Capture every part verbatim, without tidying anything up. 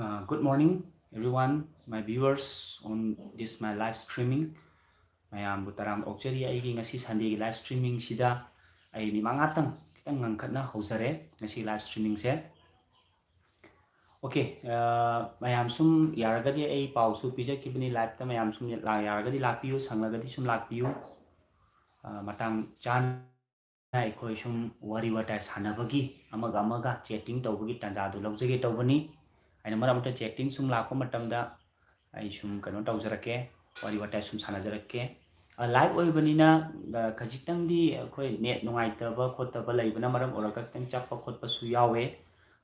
Uh, good morning, everyone, my viewers on this my live streaming. ꯃꯌꯥꯝꯕꯨ ꯇꯔꯥꯝꯅ ꯑꯣꯛꯆꯔꯤ꯫ ꯑꯩꯒꯤ ꯉꯁꯤ Sundayꯒꯤ live streamingꯁꯤꯗ ꯑꯩ ꯃꯤꯃꯥꯡ ꯉꯥꯛꯇꯪ ꯈꯤꯇꯪ ꯉꯟꯈꯠꯅ ꯍꯧꯖꯔꯦ ꯉꯁꯤ live streamingꯁꯦ꯫ Okay, ꯑ, ꯃꯌꯥꯝ ꯁꯨꯝ ꯌꯥꯔꯒꯗꯤ, ꯑꯩ ꯄꯥꯎꯁꯨ ꯄꯤꯖꯈꯤꯕꯅꯤ liveꯇ, ꯃꯌꯥꯝ ꯁꯨꯝ ꯂꯥꯛ-, ꯌꯥꯔꯒꯗꯤ ꯂꯥꯛꯄꯤꯌꯨ, ꯁꯪꯂꯒꯗꯤ ꯁꯨꯝ ꯂꯥꯛꯄꯤꯌꯨ꯫ ꯑ, ꯃꯇꯥꯡ ꯆꯥꯅ ꯑꯩꯈꯣꯏ ꯁꯨꯝ ꯋꯥꯔꯤ ꯋꯥꯇꯥꯏ ꯁꯥꯟꯅꯕꯒꯤ, ꯑꯃꯒ ꯑꯃꯒ chatting ꯇꯧꯕꯒꯤ ꯇꯥꯟꯖꯥꯗꯨ ꯂꯧꯖꯒꯦ ꯇꯧꯕꯅꯤ꯫ ꯑꯩꯅ ꯃꯔꯛ ꯃꯔꯛꯇ chatting ꯁꯨꯝ ꯂꯥꯛꯄ ꯃꯇꯝꯗ ꯑꯩ ꯁꯨꯝ ꯀꯩꯅꯣ ꯇꯧꯖꯔꯛꯀꯦ, ꯋꯥꯔꯤ ꯋꯥꯇꯥꯏ ꯁꯨꯝ ꯁꯥꯟꯅꯖꯔꯛꯀꯦ꯫ ꯑ, live ꯑꯣꯏꯕꯅꯤꯅ, ꯑ, ꯈꯖꯤꯛꯇꯪꯗꯤ ꯑꯩꯈꯣꯏ net ꯅꯨꯡꯉꯥꯏꯇꯕ ꯈꯣꯠꯇꯕ ꯂꯩꯕꯅ ꯃꯔꯝ ꯑꯣꯏꯔꯒ ꯈꯤꯇꯪ ꯆꯞꯄ ꯈꯣꯠꯄꯁꯨ ꯌꯥꯎꯋꯦ꯫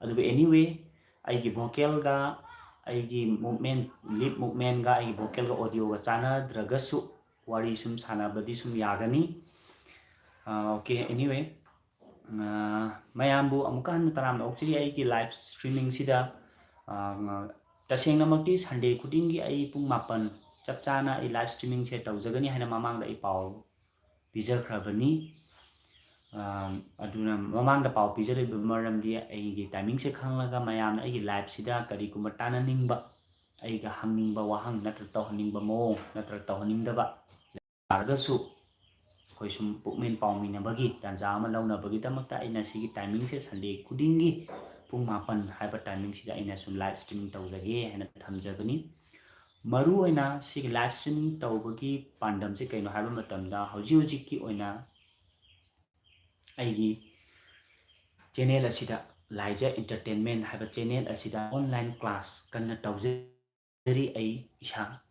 ꯑꯗꯨꯕꯨ anyway, ꯑꯩꯒꯤ vocalꯒ, ꯑꯩꯒꯤ movement, lip movementꯒ ꯑꯩꯒꯤ vocalꯒ audioꯒ ꯆꯥꯟꯅꯗ꯭ꯔꯒꯁꯨ ꯋꯥꯔꯤ ꯁꯨꯝ ꯁꯥꯟꯅꯕꯗꯤ ꯁꯨꯝ ꯌꯥꯒꯅꯤ꯫ ꯑ, okay, anyway, ꯑ, ꯃꯌꯥꯝꯕꯨ ꯑꯃꯨꯛꯀ ꯍꯟꯅ ꯇꯔꯥꯝꯅ ꯑꯣꯛꯆꯔꯤ꯫ ꯑꯩꯒꯤ live streamingꯁꯤꯗ, ꯑ, ꯉ-, ꯇꯁꯦꯡꯅꯃꯛꯇꯤ Sunday ꯈꯨꯗꯤꯡꯒꯤ ꯑꯩ ꯄꯨꯡ ꯃꯥꯄꯟ ꯆꯞ ꯆꯥꯅ ꯑꯩ live streamingꯁꯦ ꯇꯧꯖꯒꯅꯤ ꯍꯥꯏꯅ ꯃꯃꯥꯡꯗ ꯑꯩ ꯄꯥꯎ ꯄꯤꯖꯈ꯭ꯔꯕꯅꯤ꯫ ꯑ, ꯑꯗꯨꯅ ꯃꯃꯥꯡꯗ ꯄꯥꯎ ꯄꯤꯖꯔꯤꯕ ꯃꯔꯝꯗꯤ ꯑꯩꯒꯤ timingꯁꯦ ꯈꯪꯂꯒ ꯃꯌꯥꯝꯅ ꯑꯩꯒꯤ liveꯁꯤꯗ ꯀꯔꯤꯒꯨꯝꯕ ꯇꯥꯟꯅꯅꯤꯡꯕ, ꯑꯩꯒ ꯍꯪꯅꯤꯡꯕ ꯋꯥꯍꯪ ꯅꯠꯇ꯭ꯔꯒ ꯇꯧꯍꯟꯅꯤꯡꯕ ꯃꯑꯣꯡ ꯅꯠꯇ꯭ꯔꯒ ꯇꯧꯍꯟꯅꯤꯡꯗꯕ ꯇꯥꯔꯒꯁꯨ, ꯑꯩꯈꯣꯏ ꯁꯨꯝ ꯄꯨꯛꯃꯦꯟ ꯄꯥꯎꯃꯤꯟꯅꯕꯒꯤ ꯇꯥꯟꯖꯥ ꯑꯃ ꯂꯧꯅꯕꯒꯤꯗꯃꯛꯇ ꯑꯩꯅ ꯁꯤꯒꯤ timingꯁꯦ Sunday ꯈꯨꯗꯤꯡꯒꯤ ꯄꯨꯡ ꯃꯥꯄꯟ ꯍꯥꯏꯕ timingꯁꯤꯗ ꯑꯩꯅ ꯁꯨꯝ live streaming ꯇꯧꯖꯒꯦ ꯍꯥꯏꯅ ꯊꯝꯖꯕꯅꯤ꯫ ꯃꯔꯨꯑꯣꯏꯅ ꯁꯤꯒꯤ live streaming ꯇꯧꯕꯒꯤ ꯄꯥꯟꯗꯝꯁꯦ ꯀꯩꯅꯣ ꯍꯥꯏꯕ ꯃꯇꯝꯗ, ꯍꯧꯖꯤꯛ ꯍꯧꯖꯤꯛꯀꯤ ꯑꯣꯏꯅ ꯑꯩꯒꯤ channel ꯑꯁꯤꯗ, ꯂꯥꯏꯖ Entertainment ꯍꯥꯏꯕ channel ꯑꯁꯤꯗ online class ꯀꯟꯅ ꯇꯧꯖꯔꯤ꯫ ꯑꯩ ꯏꯁꯥ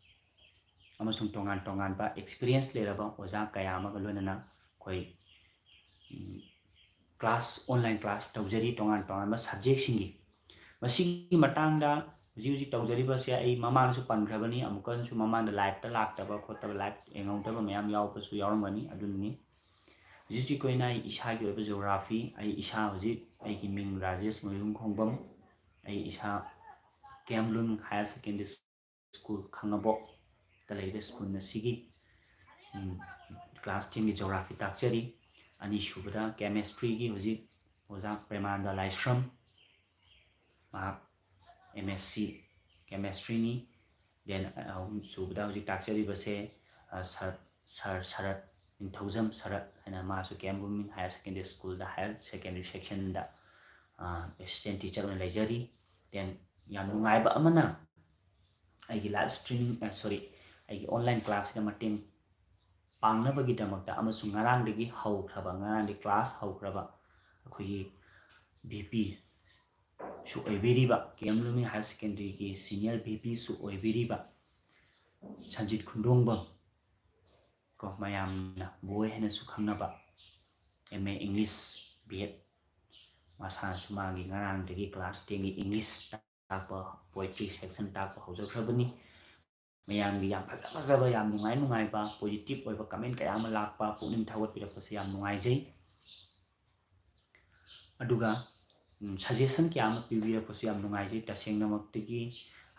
ꯑꯃꯁꯨꯡ ꯇꯣꯉꯥꯟ ꯇꯣꯉꯥꯟꯕ experience ꯂꯩꯔꯕ ꯑꯣꯖꯥ ꯀꯌꯥ ꯑꯃꯒ ꯂꯣꯏꯅꯅ ꯑꯩꯈꯣꯏ, ꯎꯝ, class, online class ꯇꯧꯖꯔꯤ ꯇꯣꯉꯥꯟ ꯇꯣꯉꯥꯟꯕ subjectꯁꯤꯡꯒꯤ꯫ ꯃꯁꯤꯒꯤ ꯃꯇꯥꯡꯗ ꯍꯧꯖꯤꯛ ꯍꯧꯖꯤꯛ ꯇꯧꯖꯔꯤꯕꯁꯦ ꯑꯩ ꯃꯃꯥꯡꯗꯁꯨ ꯄꯟꯈ꯭ꯔꯕꯅꯤ, ꯑꯃꯨꯛꯀꯁꯨ ꯃꯃꯥꯡꯗ liveꯇ ꯂꯥꯛꯇꯕ ꯈꯣꯠꯇꯕ, live ꯌꯦꯡꯍꯧꯗꯕ ꯃꯌꯥꯝ ꯌꯥꯎꯕꯁꯨ ꯌꯥꯎꯔꯝꯒꯅꯤ꯫ ꯑꯗꯨꯅꯅꯤ ꯍꯧꯖꯤꯛ ꯍꯧꯖꯤꯛꯀꯤ ꯑꯣꯏꯅ ꯑꯩ ꯏꯁꯥꯒꯤ ꯑꯣꯏꯕ geography, ꯑꯩ ꯏꯁꯥ ꯍꯧꯖꯤꯛ, ꯑꯩꯒꯤ ꯃꯤꯡ ꯔꯥꯖꯦꯁ ꯃꯌꯨꯝ ꯈꯣꯡꯕꯝ, ꯑꯩ ꯏꯁꯥ ꯀꯦꯝꯂꯨꯟ Higher Secondary School ꯈꯥꯡꯉꯕꯣꯛꯇ ꯂꯩꯕ school ꯑꯁꯤꯒꯤ, ꯎꯝ, class tenꯒꯤ geography ꯇꯥꯛꯆꯔꯤ꯫ ꯑꯅꯤꯁꯨꯕꯗ chemistryꯒꯤ ꯍꯧꯖꯤꯛ ꯑꯣꯖꯥ ꯄ꯭ꯔꯦꯃꯥꯅꯟꯗ ꯂꯥꯏꯁ꯭ꯔꯝ, ꯃꯍꯥꯛ M S C Chemistryꯅꯤ꯫ Then ꯑꯍꯨꯝ ꯁꯨꯕꯗ ꯍꯧꯖꯤꯛ ꯇꯥꯛꯆꯔꯤꯕꯁꯦ ꯁꯔ ꯁꯔ ꯁꯔꯠ, ꯅꯤꯡꯊꯧꯖꯝ ꯁꯔꯠ ꯍꯥꯏꯅ, ꯃꯥꯁꯨ ꯀꯦ ꯑꯦꯝ ꯕ꯭ꯂꯨꯃꯤꯡ ꯍꯥꯌꯔ ꯁꯦꯀꯦꯟꯗꯔꯤ ꯁ꯭ꯀꯨꯜꯗ ꯍꯥꯌꯔ ꯁꯦꯀꯦꯟꯗꯔꯤ ꯁꯦꯛꯁꯟꯗ ꯑꯦꯁꯤꯁꯇꯦꯟ ꯇꯤꯆꯔ ꯑꯣꯏꯅ ꯂꯩꯖꯔꯤ꯫ Then ꯌꯥꯝ ꯅꯨꯡꯉꯥꯏꯕ ꯑꯃꯅ, ꯑꯩꯒꯤ ꯂꯥꯏꯚ ꯁ꯭ꯇ꯭ꯔꯤꯃꯤꯡ, ꯁꯣꯔꯤ, ꯑꯩꯒꯤ ꯑꯣꯟꯂꯥꯏꯟ ꯀ꯭ꯂꯥꯁꯁꯤꯗ ꯃꯇꯦꯡ ꯄꯥꯡꯅꯕꯒꯤꯗꯃꯛꯇ ꯑꯃꯁꯨꯡ ꯉꯔꯥꯡꯗꯒꯤ ꯍꯧꯈ꯭ꯔꯕ, ꯉꯔꯥꯡꯗꯒꯤ ꯀ꯭ꯂꯥꯁ ꯍꯧꯈ꯭ꯔꯕ ꯑꯩꯈꯣꯏꯒꯤ ꯚꯤ ꯄꯤ ꯁꯨ ꯑꯣꯏꯕꯤꯔꯤꯕ, ꯀꯦ ꯑꯦꯝ ꯕ꯭ꯂꯨꯃꯤꯡ ꯍꯥꯌꯔ ꯁꯦꯀꯦꯟꯗꯔꯤꯒꯤ ꯁꯤꯅꯤꯌꯔ ꯚꯤ ꯄꯤꯁꯨ ꯑꯣꯏꯕꯤꯔꯤꯕ ꯁꯟꯖꯤꯠ ꯈꯨꯟꯗꯣꯡꯕꯝ, ꯀꯣ, ꯃꯌꯥꯝꯅ ꯕꯣꯏ ꯍꯥꯏꯅꯁꯨ ꯈꯪꯅꯕ, M A English B Ed, ꯃꯁꯥꯅꯁꯨ ꯃꯥꯒꯤ ꯉꯔꯥꯡꯗꯒꯤ ꯀ꯭ꯂꯥꯁ ꯇꯦꯟꯒꯤ ꯏꯪꯂꯤꯁ ꯇꯥꯛꯄ, ꯄꯣꯏꯇ꯭ꯔꯤ ꯁꯦꯛꯁꯟ ꯇꯥꯛꯄ ꯍꯧꯖꯈ꯭ꯔꯕꯅꯤ꯫ ꯃꯌꯥꯝꯒꯤ ꯌꯥꯝ ꯐꯖ ꯐꯖꯕ, ꯌꯥꯝ ꯅꯨꯡꯉꯥꯏ ꯅꯨꯡꯉꯥꯏꯕ, ꯄꯣꯖꯤꯇꯤꯚ ꯑꯣꯏꯕ ꯀꯃꯦꯟ ꯀꯌꯥ ꯑꯃ ꯂꯥꯛꯄ, ꯄꯨꯛꯅꯤꯡ ꯊꯧꯒꯠꯄꯤꯔꯛꯄꯁꯦ ꯌꯥꯝ ꯅꯨꯡꯉꯥꯏꯖꯩ꯫ ꯑꯗꯨꯒ ꯁꯖꯦꯁꯟ ꯀꯌꯥ ꯑꯃ ꯄꯤꯕꯤꯔꯛꯄꯁꯨ ꯌꯥꯝ ꯅꯨꯡꯉꯥꯏꯖꯩ꯫ ꯇꯁꯦꯡꯅꯃꯛꯇꯒꯤ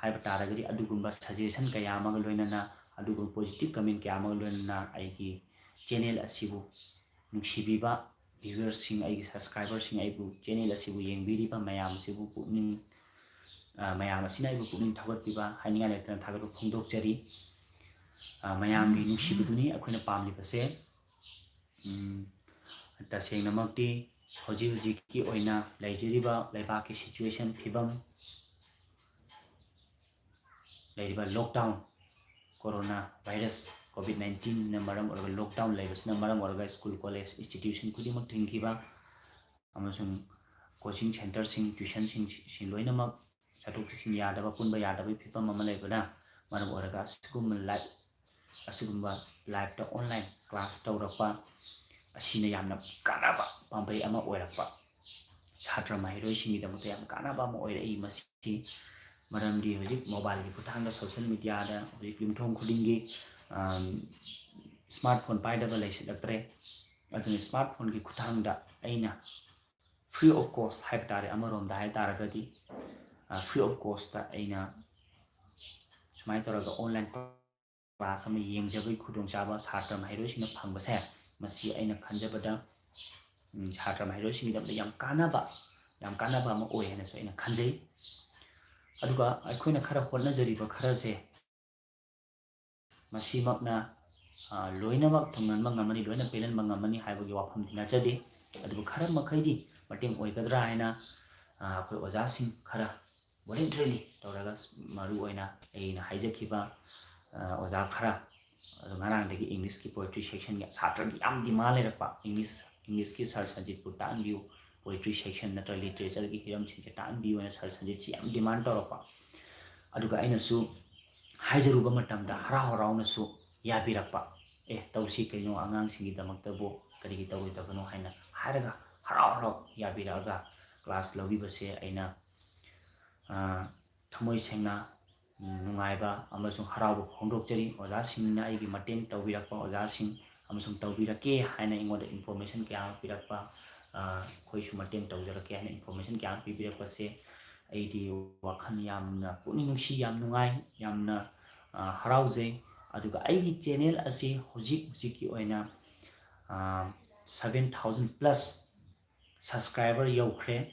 ꯍꯥꯏꯕ ꯇꯥꯔꯒꯗꯤ, ꯑꯗꯨꯒꯨꯝꯕ ꯁꯖꯦꯁꯟ ꯀꯌꯥ ꯑꯃꯒ ꯂꯣꯏꯅꯅ, ꯑꯗꯨꯒꯨꯝꯕ ꯄꯣꯖꯤꯇꯤꯚ ꯀꯃꯦꯟ ꯀꯌꯥ ꯑꯃꯒ ꯂꯣꯏꯅꯅ ꯑꯩꯒꯤ ꯆꯦꯅꯦꯜ ꯑꯁꯤꯕꯨ ꯅꯨꯡꯁꯤꯕꯤꯕ ꯚ꯭ꯌꯨꯋꯔꯁꯤꯡ, ꯑꯩꯒꯤ ꯁꯕꯁꯀ꯭ꯔꯥꯏꯕꯔꯁꯤꯡ, ꯑꯩꯕꯨ, ꯆꯦꯅꯦꯜ ꯑꯁꯤꯕꯨ ꯌꯦꯡꯕꯤꯔꯤꯕ ꯃꯌꯥꯝ ꯑꯁꯤꯕꯨ ꯄꯨꯛꯅꯤꯡ, ꯑ, ꯃꯌꯥꯝ ꯑꯁꯤꯅ ꯑꯩꯕꯨ ꯄꯨꯛꯅꯤꯡ ꯊꯧꯒꯠꯄꯤꯕ ꯍꯥꯏꯅꯤꯡꯉꯥꯏ ꯂꯩꯇꯅ ꯊꯥꯒꯠꯄ ꯐꯣꯡꯗꯣꯛꯆꯔꯤ꯫ ꯑ, ꯃꯌꯥꯝꯒꯤ ꯅꯨꯡꯁꯤꯕꯗꯨꯅꯤ ꯑꯩꯈꯣꯏꯅ ꯄꯥꯝꯂꯤꯕꯁꯦ꯫ ꯎꯝ, ꯇꯁꯦꯡꯅꯃꯛꯇꯤ ꯍꯧꯖꯤꯛ ꯍꯧꯖꯤꯛꯀꯤ ꯑꯣꯏꯅ ꯂꯩꯖꯔꯤꯕ ꯂꯩꯕꯥꯛꯀꯤ ꯁꯤꯆꯨꯋꯦꯁꯟ, ꯐꯤꯕꯝ, ꯂꯩꯔꯤꯕ ꯂꯣꯛꯗꯥꯎꯟ, ꯀꯣꯔꯣꯅꯥ ꯚꯥꯏꯔꯁ, ꯀꯣꯚꯤꯗ ꯅꯥꯏꯟꯇꯤꯟꯅ ꯃꯔꯝ ꯑꯣꯏꯔꯒ ꯂꯣꯛꯗꯥꯎꯟ ꯂꯩꯕꯁꯤꯅ ꯃꯔꯝ ꯑꯣꯏꯔꯒ ꯁ꯭ꯀꯨꯜ, ꯀꯣꯂꯦꯖ, ꯏꯟꯁꯇꯤꯇ꯭ꯌꯨꯁꯟ ꯈꯨꯗꯤꯡꯃꯛ ꯊꯤꯡꯈꯤꯕ ꯑꯃꯁꯨꯡ ꯀꯣꯆꯤꯡ ꯁꯦꯟꯇꯔꯁꯤꯡ, ꯇ꯭ꯌꯨꯁꯟꯁꯤꯡ ꯁꯤ ꯂꯣꯏꯅꯃꯛ ꯆꯠꯊꯣꯛ ꯆꯠꯁꯤꯟ ꯌꯥꯗꯕ, ꯄꯨꯟꯕ ꯌꯥꯗꯕꯒꯤ ꯐꯤꯕꯝ ꯑꯃ ꯂꯩꯕꯅ ꯃꯔꯝ ꯑꯣꯏꯔꯒ ꯑꯁꯤꯒꯨꯝꯕ ꯂꯥꯏꯐ, ꯑꯁꯤꯒꯨꯝꯕ ꯂꯥꯏꯐꯇ ꯑꯣꯟꯂꯥꯏꯟ ꯀ꯭ꯂꯥꯁ ꯇꯧꯔꯛꯄ ꯑꯁꯤꯅ ꯌꯥꯝꯅ ꯀꯥꯟꯅꯕ ꯄꯥꯝꯕꯩ ꯑꯃ ꯑꯣꯏꯔꯛꯄ, ꯁꯥꯇ꯭ꯔ ꯃꯍꯩꯔꯣꯏꯁꯤꯡꯒꯤꯗꯃꯛꯇ ꯌꯥꯝ ꯀꯥꯟꯅꯕ ꯑꯃ ꯑꯣꯏꯔꯛꯏ꯫ ꯃꯁꯤ ꯃꯔꯝꯗꯤ ꯍꯧꯖꯤꯛ ꯃꯣꯕꯥꯏꯜꯒꯤ ꯈꯨꯠꯊꯥꯡꯗ, ꯁꯣꯁꯦꯜ ꯃꯦꯗꯤꯌꯥꯗ ꯍꯧꯖꯤꯛ ꯌꯨꯝꯊꯣꯡ ꯈꯨꯗꯤꯡꯒꯤ, ꯑꯝ, ꯁ꯭ꯃꯥꯔꯠ ꯐꯣꯟ ꯄꯥꯏꯗꯕ ꯂꯩꯁꯤꯜꯂꯛꯇ꯭ꯔꯦ꯫ ꯑꯗꯨꯅ ꯁ꯭ꯃꯥꯔꯠ ꯐꯣꯟꯒꯤ ꯈꯨꯠꯊꯥꯡꯗ ꯑꯩꯅ free of cost ꯍꯥꯏꯕ ꯇꯥꯔꯦ, ꯑꯃꯔꯣꯝꯗ ꯍꯥꯏ ꯇꯥꯔꯒꯗꯤ, ꯑ, free of cost ꯑꯩꯅ ꯁꯨꯃꯥꯏꯅ ꯇꯧꯔꯒ ꯑꯣꯟꯂꯥꯏꯟ ꯀ꯭ꯂꯥꯁ ꯑꯃ ꯌꯦꯡꯖꯕꯒꯤ ꯈꯨꯗꯣꯡꯆꯥꯕ ꯁꯥꯇ꯭ꯔ ꯃꯍꯩꯔꯣꯏꯁꯤꯡꯅ ꯐꯪꯕꯁꯦ, ꯃꯁꯤ ꯑꯩꯅ ꯈꯟꯖꯕꯗ, ꯎꯝ, ꯁꯥꯇ꯭ꯔ ꯃꯍꯩꯔꯣꯏꯁꯤꯡꯒꯤꯗꯃꯛꯇ ꯌꯥꯝ ꯀꯥꯟꯅꯕ, ꯌꯥꯝ ꯀꯥꯟꯅꯕ ꯑꯃ ꯑꯣꯏ ꯍꯥꯏꯅꯁꯨ ꯑꯩꯅ ꯈꯟꯖꯩ꯫ ꯑꯗꯨꯒ ꯑꯩꯈꯣꯏꯅ ꯈꯔ ꯍꯣꯠꯅꯖꯔꯤꯕ ꯈꯔꯁꯦ ꯃꯁꯤꯃꯛꯅ, ꯑ, ꯂꯣꯏꯅꯃꯛ ꯊꯨꯡꯍꯟꯕ ꯉꯝꯃꯅꯤ, ꯂꯣꯏꯅ ꯄꯦꯜꯍꯟꯕ ꯉꯝꯃꯅꯤ ꯍꯥꯏꯕꯒꯤ ꯋꯥꯐꯝꯗꯤ ꯅꯠꯆꯗꯦ꯫ ꯑꯗꯨꯕꯨ ꯈꯔ ꯃꯈꯩꯗꯤ ꯃꯇꯦꯡ ꯑꯣꯏꯒꯗ꯭ꯔꯥ ꯍꯥꯏꯅ, ꯑ, ꯑꯩꯈꯣꯏ ꯑꯣꯖꯥꯁꯤꯡ ꯈꯔ voluntarily ꯇꯧꯔꯒ, ꯃꯔꯨ ꯑꯣꯏꯅ ꯑꯩꯅ ꯍꯥꯏꯖꯈꯤꯕ, ꯑ, ꯑꯣꯖꯥ ꯈꯔ, ꯑꯗꯣ ꯉꯔꯥꯡꯗꯒꯤ English ꯀꯤ poetry section ꯒꯤ ꯁꯥꯇ꯭ꯔꯒꯤ ꯌꯥꯝ demand ꯂꯩꯔꯛꯄ, English, English ꯀꯤ ꯁꯥꯔ ꯁꯟꯖꯤꯠꯄꯨ ꯇꯥꯛꯍꯟꯕꯤꯌꯨ, poetry section ꯅꯠꯇ꯭ꯔꯒ literature ꯒꯤ ꯍꯤꯔꯝꯁꯤꯡꯁꯦ ꯇꯥꯛꯍꯟꯕꯤꯌꯨ ꯍꯥꯏꯅ ꯁꯥꯔ ꯁꯟꯖꯤꯠꯁꯤ ꯌꯥꯝ demand ꯇꯧꯔꯛꯄ꯫ ꯑꯗꯨꯒ ꯑꯩꯅꯁꯨ ꯍꯥꯏꯖꯔꯨꯕ ꯃꯇꯝꯗ ꯍꯔꯥꯎ ꯍꯔꯥꯎꯅꯁꯨ ꯌꯥꯕꯤꯔꯛꯄ, "ꯑꯦ, ꯇꯧꯁꯤ ꯀꯩꯅꯣ, ꯑꯉꯥꯡꯁꯤꯡꯒꯤꯗꯃꯛꯇꯕꯨ ꯀꯔꯤꯒꯤ ꯇꯧꯔꯣꯏꯗꯕꯅꯣ?" ꯍꯥꯏꯅ ꯍꯥꯏꯔꯒ ꯍꯔꯥꯎ ꯍꯔꯥꯎ ꯌꯥꯕꯤꯔꯛꯑꯒ class ꯂꯧꯕꯤꯕꯁꯦ ꯑꯩꯅ, ꯑ, ꯊꯃꯣꯏ ꯁꯦꯡꯅ, ꯎꯝ, ꯅꯨꯡꯉꯥꯏꯕ ꯑꯃꯁꯨꯡ ꯍꯔꯥꯎꯕ ꯐꯣꯡꯗꯣꯛꯆꯔꯤ꯫ ꯑꯣꯖꯥꯁꯤꯡꯅ ꯑꯩꯒꯤ ꯃꯇꯦꯡ ꯇꯧꯕꯤꯔꯛꯄ ꯑꯣꯖꯥꯁꯤꯡ ꯑꯃꯁꯨꯡ ꯇꯧꯕꯤꯔꯛꯀꯦ ꯍꯥꯏꯅ ꯑꯩꯉꯣꯟꯗ information ꯀꯌꯥ ꯑꯃ ꯄꯤꯔꯛꯄ, ꯑ, "ꯑꯩꯈꯣꯏꯁꯨ ꯃꯇꯦꯡ ꯇꯧꯖꯔꯛꯀꯦ" ꯍꯥꯏꯅ information ꯀꯌꯥ ꯑꯃ ꯄꯤꯕꯤꯔꯛꯄꯁꯦ ꯑꯩꯗꯤ ꯋꯥꯈꯜ ꯌꯥꯝꯅ ꯄꯨꯛꯅꯤꯡ ꯅꯨꯡꯁꯤ, ꯌꯥꯝ ꯅꯨꯡꯉꯥꯏ, ꯌꯥꯝꯅ, ꯑ, ꯍꯔꯥꯎꯖꯩ꯫ ꯑꯗꯨꯒ ꯑꯩꯒꯤ channel ꯑꯁꯤ ꯍꯧꯖꯤꯛ ꯍꯧꯖꯤꯛꯀꯤ ꯑꯣꯏꯅ, ꯑ, seven thousand plus subscriber ꯌꯧꯈ꯭ꯔꯦ꯫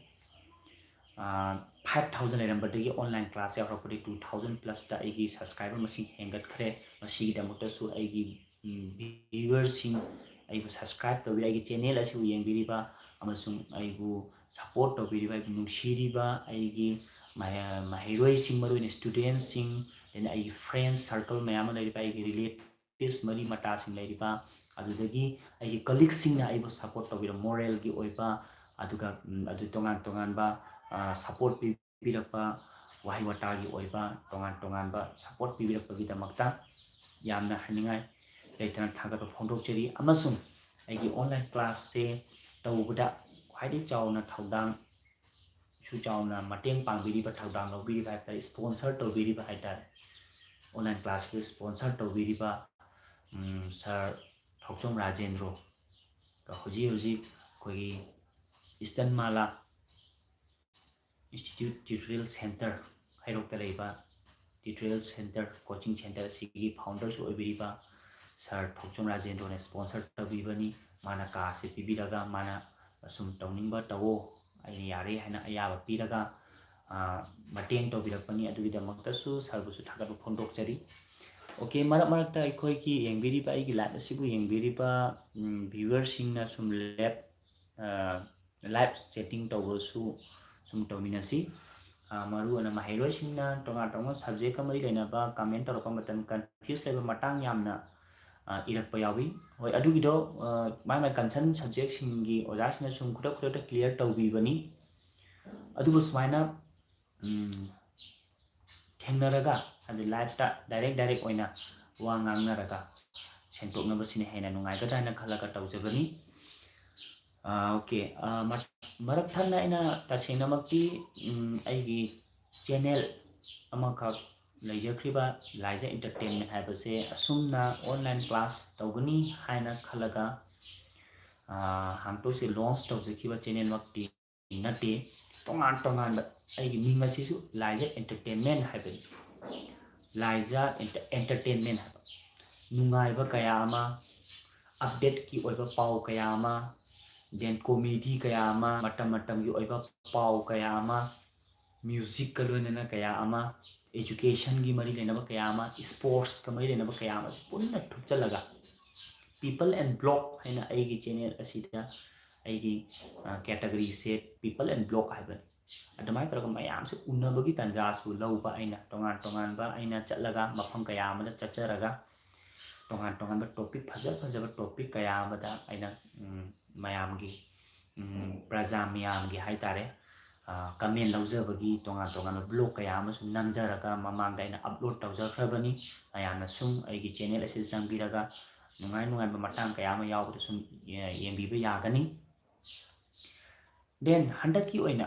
ꯑ, five thousand ꯂꯩꯔꯝꯕꯗꯒꯤ online class ꯌꯥꯎꯔꯛꯄꯗꯒꯤ two thousand plus ꯇ ꯑꯩꯒꯤ subscriber ꯃꯁꯤꯡ ꯍꯦꯟꯒꯠꯈ꯭ꯔꯦ꯫ ꯃꯁꯤꯒꯤꯗꯃꯛꯇꯁꯨ ꯑꯩꯒꯤ, ꯎꯝ, viewer ꯁꯤꯡ, ꯑꯩꯕꯨ subscribe ꯇꯧꯕꯤꯔꯤꯕ, ꯑꯩꯒꯤ channel ꯑꯁꯤꯕꯨ ꯌꯦꯡꯕꯤꯔꯤꯕ ꯑꯃꯁꯨꯡ ꯑꯩꯕꯨ support ꯇꯧꯕꯤꯔꯤꯕ, ꯑꯩꯕꯨ ꯅꯨꯡꯁꯤꯔꯤꯕ ꯑꯩꯒꯤ ꯃꯍꯩ-, ꯃꯍꯩꯔꯣꯏꯁꯤꯡ, ꯃꯔꯨꯑꯣꯏꯅ student ꯁꯤꯡ, ꯑꯗꯩꯅ ꯑꯩꯒꯤ friends circle ꯃꯌꯥꯝ ꯑꯃ ꯂꯩꯔꯤꯕ, ꯑꯩꯒꯤ relatives, ꯃꯔꯤ ꯃꯇꯥꯁꯤꯡ ꯂꯩꯔꯤꯕ, ꯑꯗꯨꯗꯒꯤ ꯑꯩꯒꯤ colleague ꯁꯤꯡꯅ ꯑꯩꯕꯨ support ꯇꯧꯕꯤꯔꯕ, moral ꯒꯤ ꯑꯣꯏꯕ, ꯑꯗꯨꯒ, ꯎꯝ, ꯑꯗꯨ ꯇꯣꯉꯥꯟ ꯇꯣꯉꯥꯟꯕ, ꯑ, support ꯄꯤꯕꯤꯔꯛꯄ, ꯋꯥꯍꯩ ꯋꯥꯇꯥꯒꯤ ꯑꯣꯏꯕ ꯇꯣꯉꯥꯟ ꯇꯣꯉꯥꯟꯕ support ꯄꯤꯕꯤꯔꯛꯄꯒꯤꯗꯃꯛꯇ ꯌꯥꯝꯅ ꯍꯥꯏꯅꯤꯡꯉꯥꯏ ꯂꯩꯇꯅ ꯊꯥꯒꯠꯄ ꯐꯣꯡꯗꯣꯛꯆꯔꯤ꯫ ꯑꯃꯁꯨꯡ ꯑꯩꯒꯤ online class ꯁꯦ ꯇꯧꯕꯗ ꯈ꯭ꯋꯥꯏꯗꯒꯤ ꯆꯥꯎꯅ ꯊꯧꯗꯥꯡ, ꯁꯨ ꯆꯥꯎꯅ ꯃꯇꯦꯡ ꯄꯥꯡꯕꯤꯔꯤꯕ, ꯊꯧꯗꯥꯡ ꯂꯧꯕꯤꯔꯤꯕ ꯍꯥꯏ ꯇꯥꯔꯦ, sponsor ꯇꯧꯕꯤꯔꯤꯕ ꯍꯥꯏ ꯇꯥꯔꯦ, online class ꯀꯤ sponsor ꯇꯧꯕꯤꯔꯤꯕ, ꯎꯝ, ꯁꯥꯔ ꯊꯣꯛꯆꯣꯝ ꯔꯥꯖꯦꯟꯗ꯭ꯔꯣ, ꯍꯧꯖꯤꯛ ꯍꯧꯖꯤꯛ ꯑꯩꯈꯣꯏꯒꯤ Eastern Mala Institute Tutorial Center, ꯍꯩꯔꯣꯛꯇ ꯂꯩꯕ Tutorial Center, coaching center ꯑꯁꯤꯒꯤ founder ꯁꯨ ꯑꯣꯏꯕꯤꯔꯤꯕ ꯁꯥꯔ ꯊꯣꯛꯆꯣꯝ ꯔꯥꯖꯦꯟꯗ꯭ꯔꯣꯅ sponsor ꯇꯧꯕꯤꯕꯅꯤ꯫ ꯃꯥꯅ ꯀꯥ ꯑꯁꯤ ꯄꯤꯕꯤꯔꯒ, ꯃꯥꯅ ꯑꯁꯨꯝ ꯇꯧꯅꯤꯡꯕ ꯇꯧꯋꯣ, ꯑꯩꯅ ꯌꯥꯔꯦ ꯍꯥꯏꯅ ꯑꯌꯥꯕ ꯄꯤꯔꯒ, ꯃꯇꯦꯡ ꯇꯧꯕꯤꯔꯛꯄꯅꯤ꯫ ꯑꯗꯨꯒꯤꯗꯃꯛꯇꯁꯨ ꯁꯥꯔꯕꯨꯁꯨ ꯊꯥꯒꯠꯄ ꯐꯣꯡꯗꯣꯛꯆꯔꯤ꯫ ꯑꯣꯀꯦ, ꯃꯔꯛ ꯃꯔꯛꯇ ꯑꯩꯈꯣꯏꯒꯤ ꯌꯦꯡꯕꯤꯔꯤꯕ, ꯑꯩꯒꯤ ꯂꯥꯏꯞ ꯑꯁꯤꯕꯨ ꯌꯦꯡꯕꯤꯔꯤꯕ ꯚ꯭ꯌꯨꯋꯔꯁꯤꯡꯅ ꯁꯨꯝ ꯂꯦꯞ ꯂꯥꯏꯞ ꯆꯦꯇꯤꯡ ꯇꯧꯕꯁꯨ ꯁꯨꯝ ꯇꯧꯃꯤꯟꯅꯁꯤ꯫ ꯃꯔꯨꯑꯣꯏꯅ ꯃꯍꯩꯔꯣꯏꯁꯤꯡꯅ ꯇꯣꯉꯥꯟ ꯇꯣꯉꯥꯟꯕ ꯁꯕꯖꯦꯛꯀ ꯃꯔꯤ ꯂꯩꯅꯕ ꯀꯃꯦꯟ ꯇꯧꯔꯛꯄ ꯃꯇꯝ ꯀꯟꯐ꯭ꯌꯨꯁ ꯂꯩꯕ ꯃꯇꯥꯡ ꯌꯥꯝꯅ ꯏꯔꯛꯄ ꯌꯥꯎꯏ꯫ ꯍꯣꯏ, ꯑꯗꯨꯒꯤꯗꯣ ꯃꯥꯏ ꯃꯥꯏ ꯀꯟꯁꯔꯟ ꯁꯕꯖꯦꯛꯁꯤꯡꯒꯤ ꯑꯣꯖꯥꯁꯤꯡꯅ ꯁꯨꯝ ꯈꯨꯗꯛ ꯈꯨꯗꯛꯇ ꯀ꯭ꯂꯤꯌꯥꯔ ꯇꯧꯕꯤꯕꯅꯤ꯫ ꯑꯗꯨꯕꯨ ꯁꯨꯃꯥꯏꯅ ꯊꯦꯡꯅꯔꯒ, ꯍꯥꯏꯗꯤ ꯂꯥꯏꯞꯇ ꯗꯥꯏꯔꯦꯛ ꯗꯥꯏꯔꯦꯛ ꯑꯣꯏꯅ ꯋꯥ ꯉꯥꯡꯅꯔꯒ ꯁꯦꯡꯗꯣꯛꯅꯕꯁꯤꯅ ꯍꯦꯟꯅ ꯅꯨꯡꯉꯥꯏꯒꯗ꯭ꯔꯥ ꯍꯥꯏꯅ ꯈꯜꯂꯒ ꯇꯧꯖꯕꯅꯤ꯫ ꯑꯣꯀꯦ, ꯃꯔꯛ ꯊꯠꯅ ꯑꯩꯅ ꯇꯁꯦꯡꯅꯃꯛꯇꯤ ꯑꯩꯒꯤ ꯆꯦꯅꯦꯜ ꯑꯃꯈꯛ ꯂꯩꯖꯈ꯭ꯔꯤꯕ ꯂꯥꯏꯖ ꯏꯟꯇꯔꯇꯦꯟꯃꯦꯟ ꯍꯥꯏꯕꯁꯦ ꯑꯁꯨꯝꯅ ꯑꯣꯟꯂꯥꯏꯟ ꯀ꯭ꯂꯥꯁ ꯇꯧꯒꯅꯤ ꯍꯥꯏꯅ ꯈꯜꯂꯒ ꯍꯥꯡꯇꯣꯛꯁꯦ ꯂꯣꯟꯁ ꯇꯧꯖꯈꯤꯕ ꯆꯦꯅꯦꯜꯃꯛꯇꯤ ꯅꯠꯇꯦ꯫ ꯇꯣꯉꯥꯟ ꯇꯣꯉꯥꯟꯕ ꯑꯩꯒꯤ ꯃꯤꯡ ꯑꯁꯤꯁꯨ ꯂꯥꯏꯖ ꯏꯟꯇꯔꯇꯦꯟꯃꯦꯟ ꯍꯥꯏꯕꯅꯤ꯫ ꯂꯥꯏꯖ ꯑꯦꯟꯇꯔꯇꯦꯟꯃꯦꯟ ꯍꯥꯏꯕ ꯅꯨꯡꯉꯥꯏꯕ ꯀꯌꯥ ꯑꯃ, ꯑꯞꯗꯦꯠꯀꯤ ꯑꯣꯏꯕ ꯄꯥꯎ ꯀꯌꯥ ꯑꯃ, ꯗꯦꯟ ꯀꯣꯃꯦꯗꯤ ꯀꯌꯥ ꯑꯃ, ꯃꯇꯝ ꯃꯇꯝꯒꯤ ꯑꯣꯏꯕ ꯄꯥꯎ ꯀꯌꯥ ꯑꯃ, ꯃ꯭ꯌꯨꯖꯤꯛꯀ ꯂꯣꯏꯅꯅ ꯀꯌꯥ ꯑꯃ, ꯑꯦꯖꯨꯀꯦꯁꯟꯒꯤ ꯃꯔꯤ ꯂꯩꯅꯕ ꯀꯌꯥ ꯑꯃ, ꯏꯁꯄꯣꯔꯠꯁꯀ ꯃꯔꯤ ꯂꯩꯅꯕ ꯀꯌꯥ ꯑꯃꯁꯦ ꯄꯨꯟꯅ ꯊꯨꯞꯆꯜꯂꯒ People and Blog ꯍꯥꯏꯅ ꯑꯩꯒꯤ ꯆꯦꯅꯦꯜ ꯑꯁꯤꯗ ꯑꯩꯒꯤ ꯀꯦꯇꯒꯔꯤꯁꯦ People and Blog ꯍꯥꯏꯕꯅꯤ꯫ ꯑꯗꯨꯃꯥꯏꯅ ꯇꯧꯔꯒ ꯃꯌꯥꯝꯁꯦ ꯎꯅꯕꯒꯤ ꯇꯥꯟꯖꯥꯁꯨ ꯂꯧꯕ ꯑꯩꯅ, ꯇꯣꯉꯥꯟ ꯇꯣꯉꯥꯟꯕ ꯑꯩꯅ ꯆꯠꯂꯒ, ꯃꯐꯝ ꯀꯌꯥ ꯑꯃꯗ ꯆꯠꯆꯔꯒ ꯇꯣꯉꯥꯟ ꯇꯣꯉꯥꯟꯕ ꯇꯣꯄꯤꯛ, ꯐꯖ ꯐꯖꯕ ꯇꯣꯄꯤꯛ ꯀꯌꯥ ꯑꯃꯗ ꯑꯩꯅ ꯃꯌꯥꯝꯒꯤ, ꯄ꯭ꯔꯖꯥ ꯃꯤꯌꯥꯝꯒꯤ ꯍꯥꯏ ꯇꯥꯔꯦ, ꯀꯃꯦꯟ ꯂꯧꯖꯕꯒꯤ ꯇꯣꯉꯥꯟ ꯇꯣꯉꯥꯟꯕ ꯕ꯭ꯂꯣꯛ ꯀꯌꯥ ꯑꯃꯁꯨ ꯅꯝꯖꯔꯒ ꯃꯃꯥꯡꯗ ꯑꯩꯅ ꯑꯞꯂꯣꯗ ꯇꯧꯖꯈ꯭ꯔꯕꯅꯤ꯫ ꯃꯌꯥꯝꯅ ꯁꯨꯝ ꯑꯩꯒꯤ ꯆꯦꯅꯦꯜ ꯑꯁꯤꯗ ꯆꯪꯕꯤꯔꯒ ꯅꯨꯡꯉꯥꯏ ꯅꯨꯡꯉꯥꯏꯕ ꯃꯇꯥꯡ ꯀꯌꯥ ꯑꯃ ꯌꯥꯎꯕꯗ ꯁꯨꯝ ꯌꯦꯡꯕꯤꯕ ꯌꯥꯒꯅꯤ꯫ ꯗꯦꯟ ꯍꯟꯗꯛꯀꯤ ꯑꯣꯏꯅ,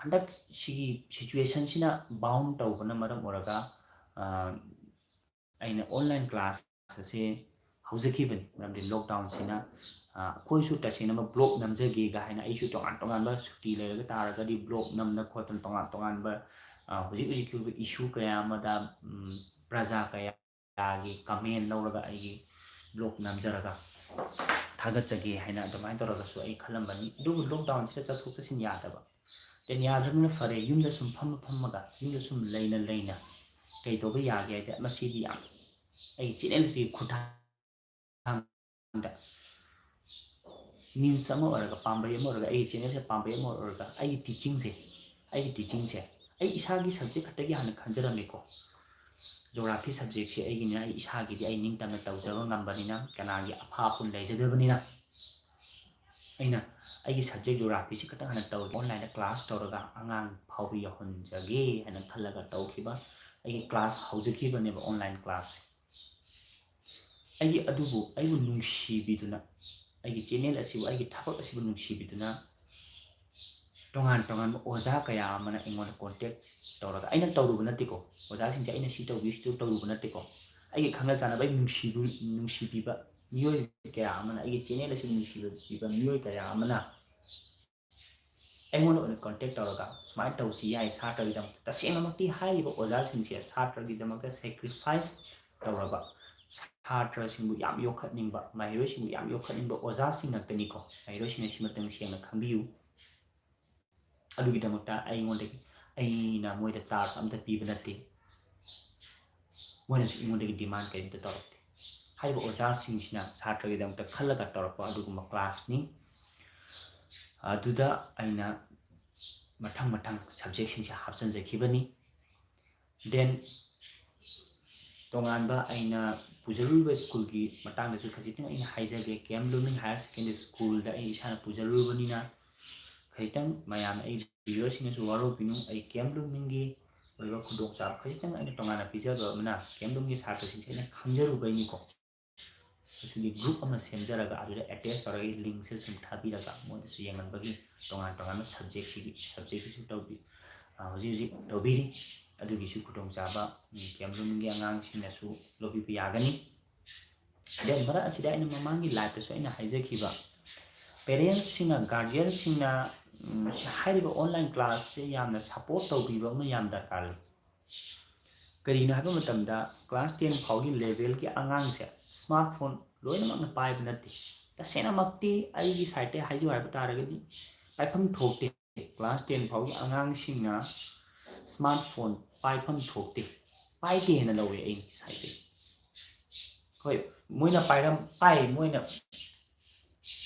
ꯍꯟꯗꯛ ꯁꯤꯒꯤ ꯁꯤꯆꯨꯋꯦꯁꯟꯁꯤꯅ ꯕꯥꯎꯟ ꯇꯧꯕꯅ ꯃꯔꯝ ꯑꯣꯏꯔꯒ ꯑꯩꯅ ꯑꯣꯟꯂꯥꯏꯟ ꯀ꯭ꯂꯥꯁ ꯑꯁꯤ ꯍꯧꯖꯈꯤꯕꯅꯤ꯫ ꯃꯔꯝꯗꯤ ꯂꯣꯛꯗꯥꯎꯟꯁꯤꯅ ꯑꯩꯈꯣꯏꯁꯨ ꯇꯁꯦꯡꯅꯃꯛ ꯕ꯭ꯂꯣꯛ ꯅꯝꯖꯒꯦꯒ ꯍꯥꯏꯅ ꯑꯩꯁꯨ ꯇꯣꯉꯥꯟ ꯇꯣꯉꯥꯟꯕ ꯁꯨꯇꯤ ꯂꯩꯔꯒ ꯇꯥꯔꯒꯗꯤ ꯕ꯭ꯂꯣꯛ ꯅꯝꯗꯅ ꯈꯣꯠꯇꯅ ꯇꯣꯉꯥꯟ ꯇꯣꯉꯥꯟꯕ ꯍꯧꯖꯤꯛ ꯍꯧꯖꯤꯛꯀꯤ ꯑꯣꯏꯕ ꯏꯁꯨ ꯀꯌꯥ ꯑꯃꯗ ꯄ꯭ꯔꯖꯥ ꯀꯌꯥ ꯀꯌꯥꯒꯤ ꯀꯃꯦꯟ ꯂꯧꯔꯒ ꯑꯩꯒꯤ ꯕ꯭ꯂꯣꯛ ꯅꯝꯖꯔꯒ ꯊꯥꯒꯠꯆꯒꯦ ꯍꯥꯏꯅ ꯑꯗꯨꯃꯥꯏꯅ ꯇꯧꯔꯒꯁꯨ ꯑꯩ ꯈꯜꯂꯝꯕꯅꯤ꯫ ꯑꯗꯨꯕꯨ ꯂꯣꯛꯗꯥꯎꯟꯁꯤꯗ ꯆꯠꯊꯣꯛ ꯆꯠꯁꯤꯟ ꯌꯥꯗꯕ, ꯄꯦꯟ ꯌꯥꯗ꯭ꯔꯕꯅꯤꯅ ꯐꯔꯦ, ꯌꯨꯝꯗ ꯁꯨꯝ ꯐꯝꯃ ꯐꯝꯃꯒ, ꯌꯨꯝꯗ ꯁꯨꯝ ꯂꯩꯅ ꯂꯩꯅ ꯀꯩ ꯇꯧꯕ ꯌꯥꯒꯦ ꯍꯥꯏꯗꯤ, ꯃꯁꯤꯗꯤ ꯌꯥꯝ ꯑꯩꯒꯤ channel ꯑꯁꯤꯒꯤ ꯈꯨꯠꯊꯥꯡꯗ means ꯑꯃ ꯑꯣꯏꯔꯒ, ꯄꯥꯝꯕꯩ ꯑꯃ ꯑꯣꯏꯔꯒ, ꯑꯩꯒꯤ channel ꯁꯦ ꯄꯥꯝꯕꯩ ꯑꯃ ꯑꯣꯏꯔꯒ, ꯑꯩꯒꯤ teaching ꯁꯦ, ꯑꯩꯒꯤ teaching ꯁꯦ ꯑꯩ ꯏꯁꯥꯒꯤ subject ꯈꯛꯇꯒꯤ ꯍꯥꯟꯅ ꯈꯟꯖꯔꯝꯃꯤꯀꯣ꯫ Geography subject ꯁꯦ ꯑꯩꯒꯤꯅꯤꯅ, ꯑꯩ ꯏꯁꯥꯒꯤꯗꯤ ꯑꯩ ꯅꯤꯡꯇꯝꯅ ꯇꯧꯖꯕ ꯉꯝꯕꯅꯤꯅ, ꯀꯅꯥꯒꯤ ꯑꯐꯥ ꯑꯄꯨꯟ ꯂꯩꯖꯗꯕꯅꯤꯅ, ꯑꯩꯅ ꯑꯩꯒꯤ subject geography ꯁꯤ ꯈꯛꯇꯪ ꯍꯥꯟꯅ ꯇꯧꯔꯒ, online ꯗ class ꯇꯧꯔꯒ ꯑꯉꯥꯡ ꯐꯥꯎꯕ ꯌꯧꯍꯟꯖꯒꯦ ꯍꯥꯏꯅ ꯈꯜꯂꯒ ꯇꯧꯈꯤꯕ ꯑꯩꯒꯤ class ꯍꯧꯖꯈꯤꯕꯅꯦꯕ, online class ꯁꯦ꯫ ꯑꯩꯒꯤ ꯑꯗꯨꯕꯨ ꯑꯩꯕꯨ ꯅꯨꯡꯁꯤꯕꯤꯗꯨꯅ, ꯑꯩꯒꯤ channel ꯑꯁꯤꯕꯨ, ꯑꯩꯒꯤ ꯊꯕꯛ ꯑꯁꯤꯕꯨ ꯅꯨꯡꯁꯤꯕꯤꯗꯨꯅ, ꯇꯣꯉꯥꯟ ꯇꯣꯉꯥꯟꯕ ꯑꯣꯖꯥ ꯀꯌꯥ ꯑꯃꯅ ꯑꯩꯉꯣꯟꯗ contact ꯇꯧꯔꯒ, ꯑꯩꯅ ꯇꯧꯔꯨꯕ ꯅꯠꯇꯦꯀꯣ, ꯑꯣꯖꯥꯁꯤꯡꯁꯦ ꯑꯩꯅ ꯁꯤ ꯇꯧꯕꯤꯌꯨ, ꯁꯤ ꯇꯧꯔꯨꯕ ꯅꯠꯇꯦꯀꯣ, ꯑꯩꯒꯤ ꯈꯪꯅ ꯆꯥꯟꯅꯕ, ꯑꯩ ꯅꯨꯡꯁꯤꯕ, ꯅꯨꯡꯁꯤꯕꯤꯕ ꯃꯤꯑꯣꯏ ꯀꯌꯥ ꯑꯃꯅ, ꯑꯩꯒꯤ channel ꯑꯁꯤ ꯅꯨꯡꯁꯤꯕꯤꯕ ꯃꯤꯑꯣꯏ ꯀꯌꯥ ꯑꯃꯅ ꯑꯩꯉꯣꯟꯗ ꯑꯣꯏꯅ contact ꯇꯧꯔꯒ, "ꯁꯨꯃꯥꯏꯅ ꯇꯧꯁꯤ ꯌꯥꯏ ꯁꯥꯇ꯭ꯔꯒꯤꯗꯃꯛꯇ"꯫ ꯇꯁꯦꯡꯅꯃꯛꯇꯤ ꯍꯥꯏꯔꯤꯕ ꯑꯣꯖꯥꯁꯤꯡꯁꯦ ꯁꯥꯇ꯭ꯔꯒꯤꯗꯃꯛꯇ sacrifice ꯇꯧꯔꯕ, ꯁꯥꯇ꯭ꯔꯁꯤꯡꯕꯨ ꯌꯥꯝ ꯌꯣꯛꯈꯠꯅꯤꯡꯕ, ꯃꯍꯩꯔꯣꯏꯁꯤꯡꯕꯨ ꯌꯥꯝ ꯌꯣꯛꯈꯠꯅꯤꯡꯕ ꯑꯣꯖꯥꯁꯤꯡ ꯉꯥꯛꯇꯅꯤꯀꯣ꯫ ꯃꯍꯩꯔꯣꯏꯁꯤꯡꯅ ꯁꯤꯃꯇꯪ ꯁꯦꯡꯅ ꯈꯪꯕꯤꯌꯨ꯫ ꯑꯗꯨꯒꯤꯗꯃꯛꯇ ꯑꯩꯉꯣꯟꯗꯒꯤ, ꯑꯩꯅ ꯃꯣꯏꯗ charge ꯑꯝꯇ ꯄꯤꯕ ꯅꯠꯇꯦ꯫ ꯃꯣꯏꯅꯁꯨ ꯑꯩꯉꯣꯟꯗꯒꯤ demand ꯀꯔꯤꯝꯇ ꯇꯧꯔꯛꯇꯦ꯫ ꯍꯥꯏꯔꯤꯕ ꯑꯣꯖꯥꯁꯤꯡꯁꯤꯅ ꯁꯥꯇ꯭ꯔꯒꯤꯗꯃꯛꯇ ꯈꯜꯂꯒ ꯇꯧꯔꯛꯄ ꯑꯗꯨꯒꯨꯝꯕ class ꯅꯤ꯫ ꯑꯗꯨꯗ ꯑꯩꯅ ꯃꯊꯪ ꯃꯊꯪ subject ꯁꯤꯡꯁꯦ ꯍꯥꯞꯆꯤꯟꯖꯈꯤꯕꯅꯤ꯫ Then ꯇꯣꯉꯥꯟꯕ ꯑꯩꯅ ꯄꯨꯖꯔꯨꯔꯤꯕ school ꯒꯤ ꯃꯇꯥꯡꯗꯁꯨ ꯈꯖꯤꯛꯇꯪ ꯑꯩꯅ ꯍꯥꯏꯖꯒꯦ꯫ K M blooming Higher Secondary School ꯗ ꯑꯩ ꯏꯁꯥꯅ ꯄꯨꯖꯔꯨꯔꯕꯅꯤꯅ, ꯈꯖꯤꯛꯇꯪ ꯃꯌꯥꯝꯅ, ꯑꯩ viewer ꯁꯤꯡꯅꯁꯨ ꯋꯥꯔꯧꯕꯤꯅꯨ꯫ ꯑꯩ ꯀꯦ ꯑꯦꯝ ꯕ꯭ꯂꯨꯃꯤꯡꯒꯤ ꯑꯣꯏꯕ ꯈꯨꯗꯣꯡꯆꯥꯕ ꯈꯖꯤꯛꯇꯪ ꯑꯩꯅ ꯇꯣꯉꯥꯟꯅ ꯄꯤꯖꯕ ꯑꯃꯅ, ꯀꯦ ꯑꯦꯝ ꯕ꯭ꯂꯨꯃꯤꯡꯒꯤ ꯁꯥꯇ꯭ꯔꯁꯤꯡꯁꯦ ꯑꯩꯅ ꯈꯪꯖꯔꯨꯕꯩꯅꯤꯀꯣ꯫ ꯑꯩꯈꯣꯏꯒꯤ group ꯑꯃ ꯁꯦꯝꯖꯔꯒ, ꯑꯗꯨꯗ attach ꯇꯧꯔꯒ, link ꯁꯦ ꯁꯨꯝ ꯊꯥꯕꯤꯔꯒ, ꯃꯣꯏꯗꯁꯨ ꯌꯦꯡꯍꯟꯕꯒꯤ, ꯇꯣꯉꯥꯟ ꯇꯣꯉꯥꯟꯕ subject ꯁꯤꯒꯤ, subject ꯀꯤꯁꯨ ꯇꯧꯕꯤ-, ꯑ, ꯍꯧꯖꯤꯛ ꯍꯧꯖꯤꯛ ꯇꯧꯕꯤꯔꯤ꯫ ꯑꯗꯨꯒꯤꯁꯨ ꯈꯨꯗꯣꯡꯆꯥꯕ, ꯎꯝ, ꯀꯦ ꯑꯦꯝ ꯕ꯭ꯂꯨꯃꯤꯡꯒꯤ ꯑꯉꯥꯡꯁꯤꯡꯅꯁꯨ ꯂꯧꯕꯤꯕ ꯌꯥꯒꯅꯤ꯫ Then ꯃꯔꯛ ꯑꯁꯤꯗ ꯑꯩꯅ ꯃꯃꯥꯡꯒꯤ live ꯇꯁꯨ ꯑꯩꯅ ꯍꯥꯏꯖꯈꯤꯕ, parents ꯁꯤꯡꯅ, guardian ꯁꯤꯡꯅ, ꯎꯝ, ꯁꯤ ꯍꯥꯏꯔꯤꯕ online class ꯁꯦ ꯌꯥꯝꯅ support ꯇꯧꯕꯤꯕ ꯑꯃ ꯌꯥꯝ ꯗꯔꯀꯥꯔ ꯂꯩ꯫ ꯀꯔꯤꯒꯤꯅꯣ ꯍꯥꯏꯕ ꯃꯇꯝꯗ, class ten ꯐꯥꯎꯒꯤ level ꯒꯤ ꯑꯉꯥꯡꯁꯦ smartphone ꯂꯣꯏꯅꯃꯛꯅ ꯄꯥꯏꯕ ꯅꯠꯇꯦ꯫ ꯇꯁꯦꯡꯅꯃꯛꯇꯤ ꯑꯩꯒꯤ side ꯇꯩ ꯍꯥꯏꯖꯧ ꯍꯥꯏꯕ ꯇꯥꯔꯒꯗꯤ, ꯄꯥꯏꯐꯝ ꯊꯣꯛꯇꯦ꯫ class ten ꯐꯥꯎꯒꯤ ꯑꯉꯥꯡꯁꯤꯡꯅ smartphone ꯄꯥꯏꯐꯝ ꯊꯣꯛꯇꯦ, ꯄꯥꯏꯗꯦꯅ ꯂꯧꯋꯦ ꯑꯩꯒꯤ side ꯇꯒꯤ꯫ ꯍꯣꯏ, ꯃꯣꯏꯅ ꯄꯥꯏꯔꯝ-, ꯄꯥꯏ, ꯃꯣꯏꯅ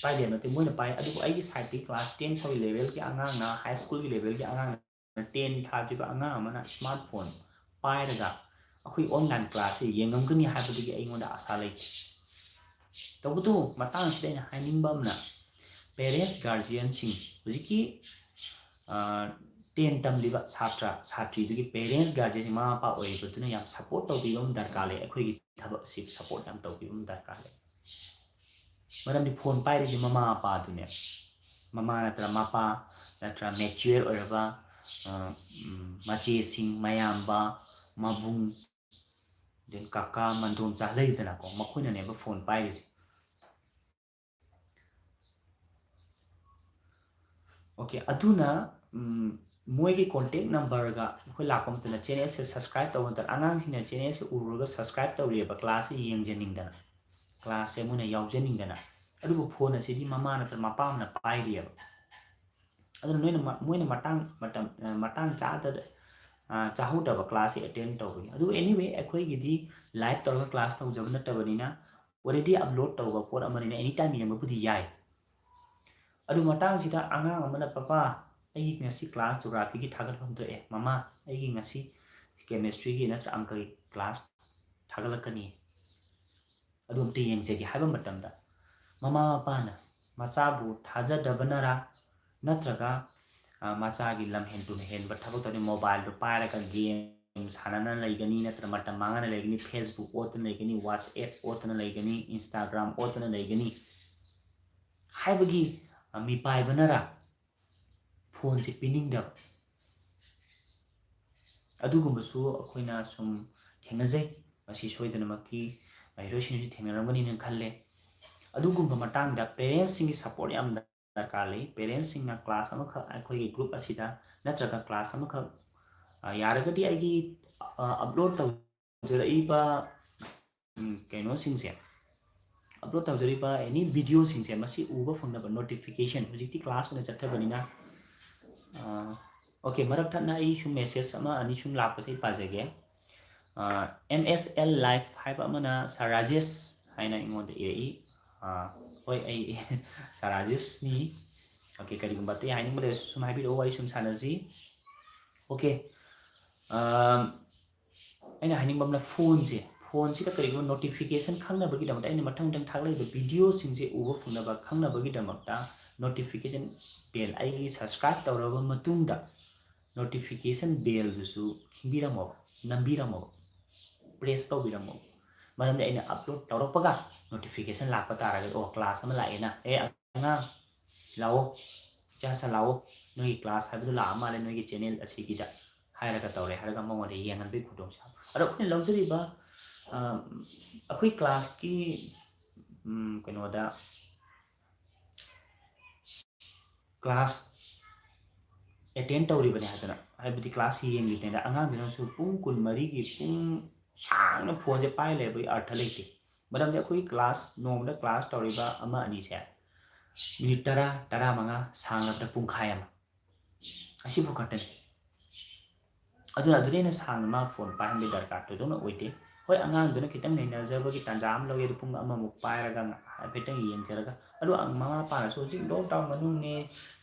ꯄꯥꯏꯗꯦ ꯅꯠꯇꯦ, ꯃꯣꯏꯅ ꯄꯥꯏ, ꯑꯗꯨꯕꯨ ꯑꯩꯒꯤ side ꯇꯒꯤ class ten ꯐꯥꯎꯒꯤ level ꯒꯤ ꯑꯉꯥꯡꯅ, high school ꯒꯤ level ꯒꯤ ꯑꯉꯥꯡꯅ, ten ꯊꯥꯗ꯭ꯔꯤꯕ ꯑꯉꯥꯡ ꯑꯃꯅ smartphone ꯄꯥꯏꯔꯒ ꯑꯩꯈꯣꯏ online class ꯁꯦ ꯌꯦꯡꯉꯝꯒꯅꯤ ꯍꯥꯏꯕꯗꯨꯒꯤ ꯑꯩꯉꯣꯟꯗ ꯑꯁꯥ ꯂꯩꯇꯦ꯫ ꯇꯧꯕꯇꯕꯨ ꯃꯇꯥꯡꯁꯤꯗ ꯑꯩꯅ ꯍꯥꯏꯅꯤꯡꯕ ꯑꯃꯅ, parents, guardian ꯁꯤꯡ, ꯍꯧꯖꯤꯛꯀꯤ, ꯑ, ten ꯇꯝꯂꯤꯕ ꯁꯥꯇ꯭ꯔ ꯁꯥꯇ꯭ꯔꯤꯗꯨꯒꯤ parents, guardian ꯁꯤꯡ, ꯃꯃꯥ ꯃꯄꯥ ꯑꯣꯏꯔꯤꯕꯗꯨꯅ ꯌꯥꯝ support ꯇꯧꯕꯤꯕ ꯑꯃ ꯗꯔꯀꯥꯔ ꯂꯩ꯫ ꯑꯩꯈꯣꯏꯒꯤ ꯊꯕꯛ ꯑꯁꯤ support ꯌꯥꯝ ꯇꯧꯕꯤꯕ ꯑꯃ ꯗꯔꯀꯥꯔ ꯂꯩ꯫ ꯃꯔꯝꯗꯤ phone ꯄꯥꯏꯔꯤꯁꯦ ꯃꯃꯥ ꯃꯄꯥꯗꯨꯅꯦ꯫ ꯃꯃꯥ ꯅꯠꯇ꯭ꯔ ꯃꯄꯥ ꯅꯠꯇ꯭ꯔ mature ꯑꯣꯏꯔꯕ, ꯑ, ꯎꯝ, ꯃꯆꯦꯁꯤꯡ, ꯃꯌꯥꯝꯕ, ꯃꯕꯨꯡ, then ꯀꯀꯥ, ꯃꯟꯗꯣꯝꯆꯥ ꯂꯩꯗꯅꯀꯣ, ꯃꯈꯣꯏꯅꯅꯦꯕ phone ꯄꯥꯏꯔꯤꯁꯦ꯫ Okay, ꯑꯗꯨꯅ, ꯎꯝ, ꯃꯣꯏꯒꯤ contact number ꯒ ꯑꯩꯈꯣꯏ ꯂꯥꯛꯄ ꯃꯇꯝꯗ channel ꯁꯦ subscribe ꯇꯧꯕ ꯃꯇꯝꯗ ꯑꯉꯥꯡꯁꯤꯡꯅ channel ꯁꯦ ꯎꯔꯨꯔꯒ subscribe ꯇꯧꯔꯤꯑꯕ, class ꯁꯦ ꯌꯦꯡꯖꯅꯤꯡꯗꯅ, class ꯁꯦ ꯃꯣꯏꯅ ꯌꯥꯎꯖꯅꯤꯡꯗꯅ꯫ ꯑꯗꯨꯕꯨ phone ꯑꯁꯤꯗꯤ ꯃꯃꯥ ꯅꯠꯇ꯭ꯔ ꯃꯄꯥ ꯑꯃꯅ ꯄꯥꯏꯔꯤꯑꯕ꯫ ꯑꯗꯨꯅ ꯅꯣꯏꯅ ꯃ-, ꯃꯣꯏꯅ ꯃꯇꯥꯡ, ꯃꯇꯝ, ꯑ, ꯃꯇꯥꯡ ꯆꯥꯗ, ꯑ, ꯆꯥꯍꯧꯗꯕ class ꯁꯦ attend ꯇꯧꯕꯅꯤ꯫ ꯑꯗꯨ anyway, ꯑꯩꯈꯣꯏꯒꯤꯗꯤ live ꯇꯧꯔꯒ class ꯇꯧꯖꯕ ꯅꯠꯇꯕꯅꯤꯅ, already upload ꯇꯧꯕ ꯄꯣꯠ ꯑꯃꯅꯤꯅ anytime ꯌꯦꯡꯕꯕꯨꯗꯤ ꯌꯥꯏ꯫ ꯑꯗꯨ ꯃꯇꯥꯡꯁꯤꯗ ꯑꯉꯥꯡ ꯑꯃꯅ, "ꯄꯄꯥ, ꯑꯩꯒꯤ ꯉꯁꯤ class geography ꯒꯤ ꯊꯥꯒꯠꯐꯝ ꯊꯣꯛꯑꯦ꯫ ꯃꯃꯥ, ꯑꯩꯒꯤ ꯉꯁꯤ chemistry ꯒꯤ ꯅꯠꯇ꯭ꯔ ꯑꯪꯀꯒꯤ class ꯊꯥꯒꯠꯂꯛꯀꯅꯤ꯫ ꯑꯗꯨ ꯑꯝꯇ ꯌꯦꯡꯖꯒꯦ" ꯍꯥꯏꯕ ꯃꯇꯝꯗ, ꯃꯃꯥ ꯃꯄꯥꯅ ꯃꯆꯥꯕꯨ ꯊꯥꯖꯗꯕꯅꯔꯥ, ꯅꯠꯇ꯭ꯔꯒ, ꯑ, ꯃꯆꯥꯒꯤ ꯂꯝ ꯍꯦꯟ ꯇꯨꯝ ꯍꯦꯟꯕ ꯊꯕꯛ ꯇꯧꯗꯦ, mobile ꯗꯨ ꯄꯥꯏꯔꯒ game ꯁꯥꯟꯅꯅ ꯂꯩꯒꯅꯤ, ꯅꯠꯇ꯭ꯔ ꯃꯇꯝ ꯃꯥꯡꯍꯟꯅ ꯂꯩꯒꯅꯤ, Facebook ꯑꯣꯠꯇꯅ ꯂꯩꯒꯅꯤ, WhatsApp ꯑꯣꯠꯇꯅ ꯂꯩꯒꯅꯤ, Instagram ꯑꯣꯠꯇꯅ ꯂꯩꯒꯅꯤ ꯍꯥꯏꯕꯒꯤ, ꯑ, ꯃꯤꯄꯥꯏꯕꯅꯔꯥ phone ꯁꯦ ꯄꯤꯅꯤꯡꯗꯕ? ꯑꯗꯨꯒꯨꯝꯕꯁꯨ ꯑꯩꯈꯣꯏꯅ ꯁꯨꯝ ꯊꯦꯡꯅꯖꯩ꯫ ꯃꯁꯤ ꯁꯣꯏꯗꯅꯃꯛꯀꯤ ꯃꯍꯩꯔꯣꯏꯁꯤꯡꯁꯨ ꯊꯦꯡꯅꯔꯝꯒꯅꯤꯅ ꯈꯜꯂꯦ꯫ ꯑꯗꯨꯒꯨꯝꯕ ꯃꯇꯥꯡꯗ parents ꯁꯤꯡꯒꯤ support ꯌꯥꯝꯅ ꯗꯔꯀꯥꯔ ꯂꯩ꯫ Parents ꯁꯤꯡꯅ class ꯑꯃꯈꯛ ꯑꯩꯈꯣꯏꯒꯤ group ꯑꯁꯤꯗ ꯅꯠꯇ꯭ꯔꯒ class ꯑꯃꯈꯛ, ꯑ, ꯌꯥꯔꯒꯗꯤ ꯑꯩꯒꯤ, ꯑ, upload ꯇꯧꯖꯔꯛꯏꯕ, ꯎꯝ, ꯀꯩꯅꯣꯁꯤꯡꯁꯦ, upload ꯇꯧꯖꯔꯤꯕ any video ꯁꯤꯡꯁꯦ ꯃꯁꯤ ꯎꯕ ꯐꯪꯅꯕ notification, ꯍꯧꯖꯤꯛꯇꯤ class ꯑꯣꯏꯅ ꯆꯠꯊꯕꯅꯤꯅ ꯑꯣꯀꯦ, ꯃꯔꯛ ꯊꯠꯅ ꯑꯩ ꯁꯨꯝ ꯃꯦꯁꯦꯖ ꯑꯃ ꯑꯅꯤ ꯁꯨꯝ ꯂꯥꯛꯄꯁꯦ ꯑꯩ ꯄꯥꯖꯒꯦ꯫ ꯑꯦꯝ ꯑꯦꯁ ꯑꯦꯜ ꯂꯥꯏꯐ ꯍꯥꯏꯕ ꯑꯃꯅ ꯁꯥꯔ ꯔꯥꯖꯦꯁ ꯍꯥꯏꯅ ꯑꯩꯉꯣꯟꯗ ꯏꯔꯛꯏ꯫ ꯑ, ꯍꯣꯏ, ꯑꯩ ꯁꯥꯔ ꯔꯥꯖꯦꯁꯅꯤ꯫ ꯑꯣꯀꯦ, ꯀꯔꯤꯒꯨꯝꯕ ꯑꯇꯩ ꯍꯥꯏꯅꯤꯡꯕ ꯂꯩꯔꯁꯨ ꯁꯨꯝ ꯍꯥꯏꯕꯤꯔꯛꯑꯣ, ꯋꯥꯔꯤ ꯁꯨꯝ ꯁꯥꯟꯅꯁꯤ꯫ ꯑꯣꯀꯦ, ꯑꯝ, ꯑꯩꯅ ꯍꯥꯏꯅꯤꯡꯕ ꯑꯃꯅ ꯐꯣꯟꯁꯦ, ꯐꯣꯟꯁꯤꯗ ꯀꯔꯤꯒꯨꯝꯕ ꯅꯣꯇꯤꯐꯤꯀꯦꯁꯟ ꯈꯪꯅꯕꯒꯤꯗꯃꯛꯇ, ꯑꯩꯅ ꯃꯊꯪ ꯃꯊꯪ ꯊꯥꯒꯠꯂꯛꯏꯕ ꯚꯤꯗꯤꯑꯣꯁꯤꯡꯁꯦ ꯎꯕ ꯐꯪꯅꯕ ꯈꯪꯅꯕꯒꯤꯗꯃꯛꯇ ꯅꯣꯇꯤꯐꯤꯀꯦꯁꯟ ꯕꯦꯜ, ꯑꯩꯒꯤ ꯁꯕꯁꯀ꯭ꯔꯥꯏꯞ ꯇꯧꯔꯕ ꯃꯇꯨꯡꯗ ꯅꯣꯇꯤꯐꯤꯀꯦꯁꯟ ꯕꯦꯜꯗꯨꯁꯨ ꯈꯤꯡꯕꯤꯔꯝꯃꯣꯕ, ꯅꯝꯕꯤꯔꯝꯃꯣꯕ, ꯄ꯭ꯔꯦꯁ ꯇꯧꯕꯤꯔꯝꯃꯣꯕ꯫ ꯃꯔꯝꯗꯤ ꯑꯩꯅ ꯑꯞꯂꯣꯗ ꯇꯧꯔꯛꯄꯒ ꯅꯣꯇꯤꯐꯤꯀꯦꯁꯟ ꯂꯥꯛꯄ ꯇꯥꯔꯒꯗꯤ, "ꯑꯣ, ꯀ꯭ꯂꯥꯁ ꯑꯃ ꯂꯥꯛꯑꯦꯅ, ꯑꯦ, ꯑꯉꯥꯡ ꯂꯥꯛꯑꯣ, ꯏꯆꯥꯁꯥ ꯂꯥꯛꯑꯣ, ꯅꯣꯏꯒꯤ ꯀ꯭ꯂꯥꯁ ꯍꯥꯏꯕꯗꯨ ꯂꯥꯛꯑ ꯃꯥꯜꯂꯦ ꯅꯣꯏꯒꯤ ꯆꯦꯅꯦꯜ ꯑꯁꯤꯒꯤꯗ" ꯍꯥꯏꯔꯒ ꯇꯧꯔꯦ ꯍꯥꯏꯔꯒ ꯃꯉꯣꯟꯗ ꯌꯦꯡꯍꯟꯕꯒꯤ ꯈꯨꯗꯣꯡꯆꯥꯕ꯫ ꯑꯗꯣ ꯑꯩꯈꯣꯏꯅ ꯂꯧꯖꯔꯤꯕ, ꯑ, ꯑꯩꯈꯣꯏ ꯀ꯭ꯂꯥꯁꯀꯤ, ꯎꯝ, ꯀꯩꯅꯣꯗ, ꯀ꯭ꯂꯥꯁ ꯑꯦꯇꯦꯟ ꯇꯧꯔꯤꯕꯅꯦ ꯍꯥꯏꯗꯅ, ꯍꯥꯏꯕꯗꯤ ꯀ꯭ꯂꯥꯁ ꯌꯦꯡꯂꯤꯕꯅꯤꯅ, ꯑꯉꯥꯡꯗꯨꯅꯁꯨ ꯄꯨꯡ ꯀꯨꯟꯃꯔꯤꯒꯤ ꯄꯨꯡ ꯁꯥꯡꯅ ꯐꯣꯟꯁꯦ ꯄꯥꯏ ꯂꯩꯕꯒꯤ ꯑꯔꯊ ꯂꯩꯇꯦ꯫ ꯃꯔꯝꯗꯤ ꯑꯩꯈꯣꯏ ꯀ꯭ꯂꯥꯁ, ꯅꯣꯡꯃꯗ ꯀ꯭ꯂꯥꯁ ꯇꯧꯔꯤꯕ ꯑꯃ ꯑꯅꯤꯁꯦ ꯃꯤꯅꯤꯠ ꯇꯔꯥ, ꯇꯔꯥꯃꯉꯥ, ꯁꯥꯡꯂꯕꯗ ꯄꯨꯡꯈꯥꯏ ꯑꯃ, ꯑꯁꯤꯕꯨ ꯈꯛꯇꯅꯤ꯫ ꯑꯗꯨꯅ ꯑꯗꯨꯗꯩ ꯍꯦꯟꯅ ꯁꯥꯡꯅ ꯃꯥ ꯐꯣꯟ ꯄꯥꯏꯍꯟꯕꯒꯤ ꯗꯔꯀꯥꯔ ꯊꯣꯏꯗꯣꯛꯅ ꯑꯣꯏꯗꯦ꯫ ꯍꯣꯏ, ꯑꯉꯥꯡꯗꯨꯅ ꯈꯤꯇꯪ ꯅꯩꯅꯖꯕꯒꯤ ꯇꯥꯟꯖꯥ ꯑꯃ ꯂꯧꯋꯦ, ꯑꯗꯨ ꯄꯨꯡ ꯑꯃꯃꯨꯛ ꯄꯥꯏꯔꯒ ꯉꯥꯏꯍꯥꯛ ꯍꯥꯏꯐꯦꯠꯇꯪ ꯌꯦꯡꯖꯔꯒ, ꯑꯗꯨ ꯃꯃꯥ ꯃꯄꯥꯅꯁꯨ ꯍꯧꯖꯤꯛ ꯂꯣꯛꯗꯥꯎꯟ ꯃꯅꯨꯡꯅꯦ,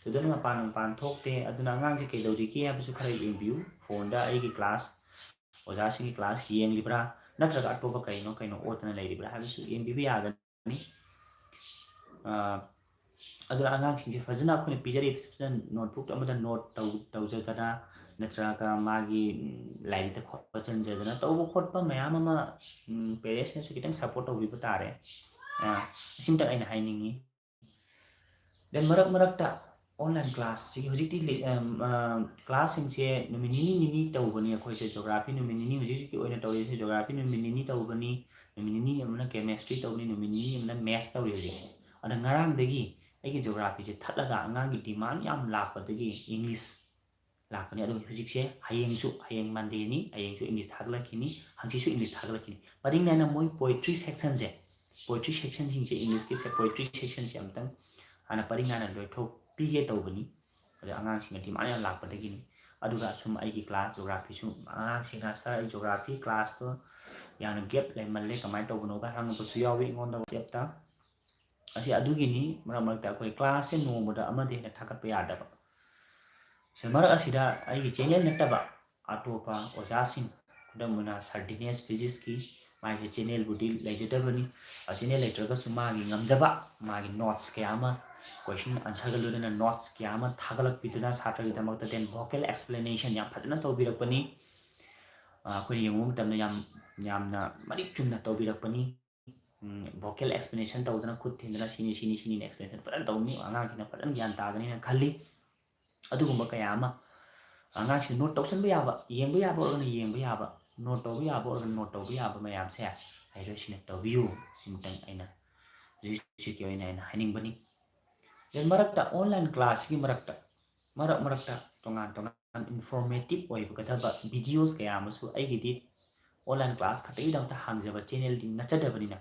ꯊꯣꯏꯗꯣꯛꯅ ꯃꯄꯥꯟ ꯃꯄꯥꯟ ꯊꯣꯛꯇꯦ, ꯑꯗꯨꯅ ꯑꯉꯥꯡꯁꯦ ꯀꯩꯗꯧꯔꯤꯒꯦ ꯍꯥꯏꯕꯁꯨ ꯈꯔ ꯌꯦꯡꯕꯤꯌꯨ꯫ ꯐꯣꯟꯗ ꯑꯩꯒꯤ ꯀ꯭ꯂꯥꯁ, ꯑꯣꯖꯥꯁꯤꯡꯒꯤ ꯀ꯭ꯂꯥꯁ ꯌꯦꯡꯂꯤꯕ꯭ꯔꯥ, ꯅꯠꯇ꯭ꯔꯒ ꯑꯇꯣꯞꯄ ꯀꯩꯅꯣ ꯀꯩꯅꯣ ꯑꯣꯠꯇꯅ ꯂꯩꯔꯤꯕ꯭ꯔꯥ ꯍꯥꯏꯕꯁꯨ ꯌꯦꯡꯕꯤꯕ ꯌꯥꯒꯅꯤ꯫ ꯑ, ꯑꯗꯨꯅ ꯑꯉꯥꯡꯁꯤꯡꯁꯦ ꯐꯖꯅ ꯑꯩꯈꯣꯏꯅ ꯄꯤꯖꯔꯤꯕꯁꯦ ꯐꯖꯅ ꯅꯣꯠꯕꯨꯛ ꯑꯃꯗ ꯅꯣꯠ ꯇꯧ-, ꯇꯧꯖꯗꯅ, ꯅꯠꯇ꯭ꯔꯒ ꯃꯥꯒꯤ, ꯎꯝ, ꯂꯥꯏꯔꯤꯛꯇ ꯈꯣꯠꯆꯟꯖꯗꯅ ꯇꯧꯕ ꯈꯣꯠꯄ ꯃꯌꯥꯝ ꯑꯃ, ꯎꯝ, ꯄꯦꯔꯦꯟꯁꯅꯁꯨ ꯈꯤꯇꯪ ꯁꯞꯄꯣꯔꯠ ꯇꯧꯕꯤꯕ ꯇꯥꯔꯦ꯫ ꯑ, ꯑꯁꯤꯝꯇꯪ ꯑꯩꯅ ꯍꯥꯏꯅꯤꯡꯉꯤ꯫ Then ꯃꯔꯛ ꯃꯔꯛꯇ online class ꯁꯤ ꯍꯧꯖꯤꯛꯇꯤ ꯂꯤ-, ꯑꯝ, ꯑ, ꯀ꯭ꯂꯥꯁꯁꯤꯡꯁꯦ ꯅꯨꯃꯤꯠ ꯅꯤꯅꯤ ꯅꯤꯅꯤ ꯇꯧꯕꯅꯤ꯫ ꯑꯩꯈꯣꯏꯁꯦ ꯖꯣꯒ꯭ꯔꯥꯐꯤ ꯅꯨꯃꯤꯠ ꯅꯤꯅꯤ, ꯍꯧꯖꯤꯛ ꯍꯧꯖꯤꯛꯀꯤ ꯑꯣꯏꯅ ꯇꯧꯔꯤꯁꯦ ꯖꯣꯒ꯭ꯔꯥꯐꯤ ꯅꯨꯃꯤꯠ ꯅꯤꯅꯤ ꯇꯧꯕꯅꯤ, ꯅꯨꯃꯤꯠ ꯅꯤꯅꯤ ꯑꯃꯅ ꯀꯦꯃꯦꯁꯇ꯭ꯔꯤ ꯇꯧꯕꯅꯤ, ꯅꯨꯃꯤꯠ ꯅꯤꯅꯤ ꯑꯃꯅ ꯃꯦꯠꯁ ꯇꯧꯔꯤ ꯍꯧꯖꯤꯛꯁꯦ꯫ ꯑꯗ ꯉꯔꯥꯡꯗꯒꯤ ꯑꯩꯒꯤ ꯖꯣꯒ꯭ꯔꯥꯐꯤꯁꯦ ꯊꯠꯂꯒ ꯑꯉꯥꯡꯒꯤ ꯗꯤꯃꯥꯟ ꯌꯥꯝ ꯂꯥꯛꯄꯗꯒꯤ ꯏꯪꯂꯤꯁ ꯂꯥꯛꯄꯅꯤ꯫ ꯑꯗꯣ ꯍꯧꯖꯤꯛꯁꯦ ꯍꯌꯦꯡꯁꯨ, ꯍꯌꯦꯡ ꯃꯟꯗꯦꯅꯤ, ꯍꯌꯦꯡꯁꯨ ꯏꯪꯂꯤꯁ ꯊꯥꯒꯠꯂꯛꯈꯤꯅꯤ, ꯍꯪꯆꯤꯠꯁꯨ ꯏꯪꯂꯤꯁ ꯊꯥꯒꯠꯂꯛꯈꯤꯅꯤ꯫ ꯄꯔꯤꯡ ꯅꯥꯏꯅ ꯃꯣꯏ ꯄꯣꯏꯇ꯭ꯔꯤ ꯁꯦꯛꯁꯟꯁꯦ, ꯄꯣꯏꯇ꯭ꯔꯤ ꯁꯦꯛꯁꯟꯁꯤꯡꯁꯦ, ꯏꯪꯂꯤꯁꯀꯤꯁꯦ ꯄꯣꯏꯇ꯭ꯔꯤ ꯁꯦꯛꯁꯟꯁꯦ ꯑꯃꯨꯛꯇꯪ ꯍꯥꯟꯅ ꯄꯔꯤꯡ ꯅꯥꯏꯅ ꯂꯣꯏꯊꯣꯛꯄꯤꯒꯦ ꯇꯧꯕꯅꯤ꯫ ꯑꯗꯩ ꯑꯉꯥꯡꯁꯤꯡꯅ demand ꯌꯥꯝ ꯂꯥꯛꯄꯗꯒꯤꯅꯤ꯫ ꯑꯗꯨꯒ ꯁꯨꯝ ꯑꯩꯒꯤ class geographyꯁꯨ ꯑꯉꯥꯡꯁꯤꯡꯅ "Sir, ꯑꯩ geography classꯇꯣ ꯌꯥꯝꯅ gap ꯂꯩꯃꯜꯂꯦ, ꯀꯃꯥꯏꯅ ꯇꯧꯕꯅꯣꯒ?" ꯍꯪꯉꯛꯄꯁꯨ ꯌꯥꯎꯏ ꯑꯩꯉꯣꯟꯗ WhatsAppꯇ꯫ ꯑꯁꯤ ꯑꯗꯨꯒꯤꯅꯤ ꯃꯔꯛ ꯃꯔꯛꯇ ꯑꯩꯈꯣꯏ classꯁꯦ ꯅꯣꯡꯃꯗ ꯑꯃꯗꯩ ꯍꯦꯟꯅ ꯊꯥꯒꯠꯄ ꯌꯥꯗꯕ꯫ ꯁꯤ ꯃꯔꯛ ꯑꯁꯤꯗ ꯑꯩꯒꯤ channel ꯅꯠꯇꯕ ꯑꯇꯣꯞꯄ ꯑꯣꯖꯥꯁꯤꯡ, ꯈꯨꯗꯝ ꯑꯣꯏꯅ Sir ꯗꯤꯅꯦꯁ Physicꯀꯤ ꯃꯥꯒꯤ channelꯕꯨꯗꯤ ꯂꯩꯖꯗꯕꯅꯤ꯫ ꯑ, channel ꯂꯩꯇ꯭ꯔꯒꯁꯨ ꯃꯥꯒꯤ ꯉꯝꯖꯕ, ꯃꯥꯒꯤ notes ꯀꯌꯥ ꯑꯃ, question answerꯒ ꯂꯣꯏꯅꯅ notes ꯀꯌꯥ ꯑꯃ ꯊꯥꯒꯠꯂꯛꯄꯤꯗꯨꯅ ꯁꯥꯇ꯭ꯔꯒꯤꯗꯃꯛꯇ then vocal explanation ꯌꯥꯝ ꯐꯖꯅ ꯇꯧꯕꯤꯔꯛꯄꯅꯤ꯫ ꯑ, ꯑꯩꯈꯣꯏꯅ ꯌꯦꯡꯕ ꯃꯇꯝꯗ ꯌꯥꯝ, ꯌꯥꯝꯅ ꯃꯔꯤꯛ ꯆꯨꯝꯅ ꯇꯧꯕꯤꯔꯛꯄꯅꯤ꯫ ꯎꯝ, vocal explanation ꯇꯧꯗꯅ, ꯈꯨꯠ ꯊꯤꯟꯗꯅ, "ꯁꯤꯅꯤ, ꯁꯤꯅꯤ, ꯁꯤꯅꯤꯅ" explanation ꯐꯖꯅ ꯇꯧꯅꯤ꯫ ꯑꯉꯥꯡꯁꯤꯡꯅ ꯐꯖꯅ ꯒ꯭ꯌꯥꯟ ꯇꯥꯒꯅꯤꯅ ꯈꯜꯂꯤ꯫ ꯑꯗꯨꯒꯨꯝꯕ ꯀꯌꯥ ꯑꯃ ꯑꯉꯥꯡꯁꯤꯡ note ꯇꯧꯁꯟꯕ ꯌꯥꯕ, ꯌꯦꯡꯕ ꯌꯥꯕ ꯑꯣꯏꯔꯒꯅ ꯌꯦꯡꯕ ꯌꯥꯕ, note ꯇꯧꯕ ꯌꯥꯕ ꯑꯣꯏꯔꯒꯅ note ꯇꯧꯕ ꯌꯥꯕ ꯃꯌꯥꯝꯁꯦ ꯃꯍꯩꯔꯣꯏꯁꯤꯡꯅ ꯇꯧꯕꯤꯌꯨ꯫ ꯁꯤꯃꯇꯪ ꯑꯩꯅ ꯍꯧꯖꯤꯛ ꯍꯧꯖꯤꯛꯀꯤ ꯑꯣꯏꯅ ꯑꯩꯅ ꯍꯥꯏꯅꯤꯡꯕꯅꯤ꯫ Then ꯃꯔꯛꯇ online classꯁꯤꯒꯤ ꯃꯔꯛꯇ, ꯃꯔꯛ ꯃꯔꯛꯇ ꯇꯣꯉꯥꯟ ꯇꯣꯉꯥꯟ informative ꯑꯣꯏꯒꯗꯕ videos ꯀꯌꯥ ꯑꯃꯁꯨ ꯑꯩꯒꯤꯗꯤ online class ꯈꯛꯇꯒꯤꯗꯃꯛꯇ ꯍꯥꯡꯖꯕ channelꯗꯤ ꯅꯠꯆꯗꯕꯅꯤꯅ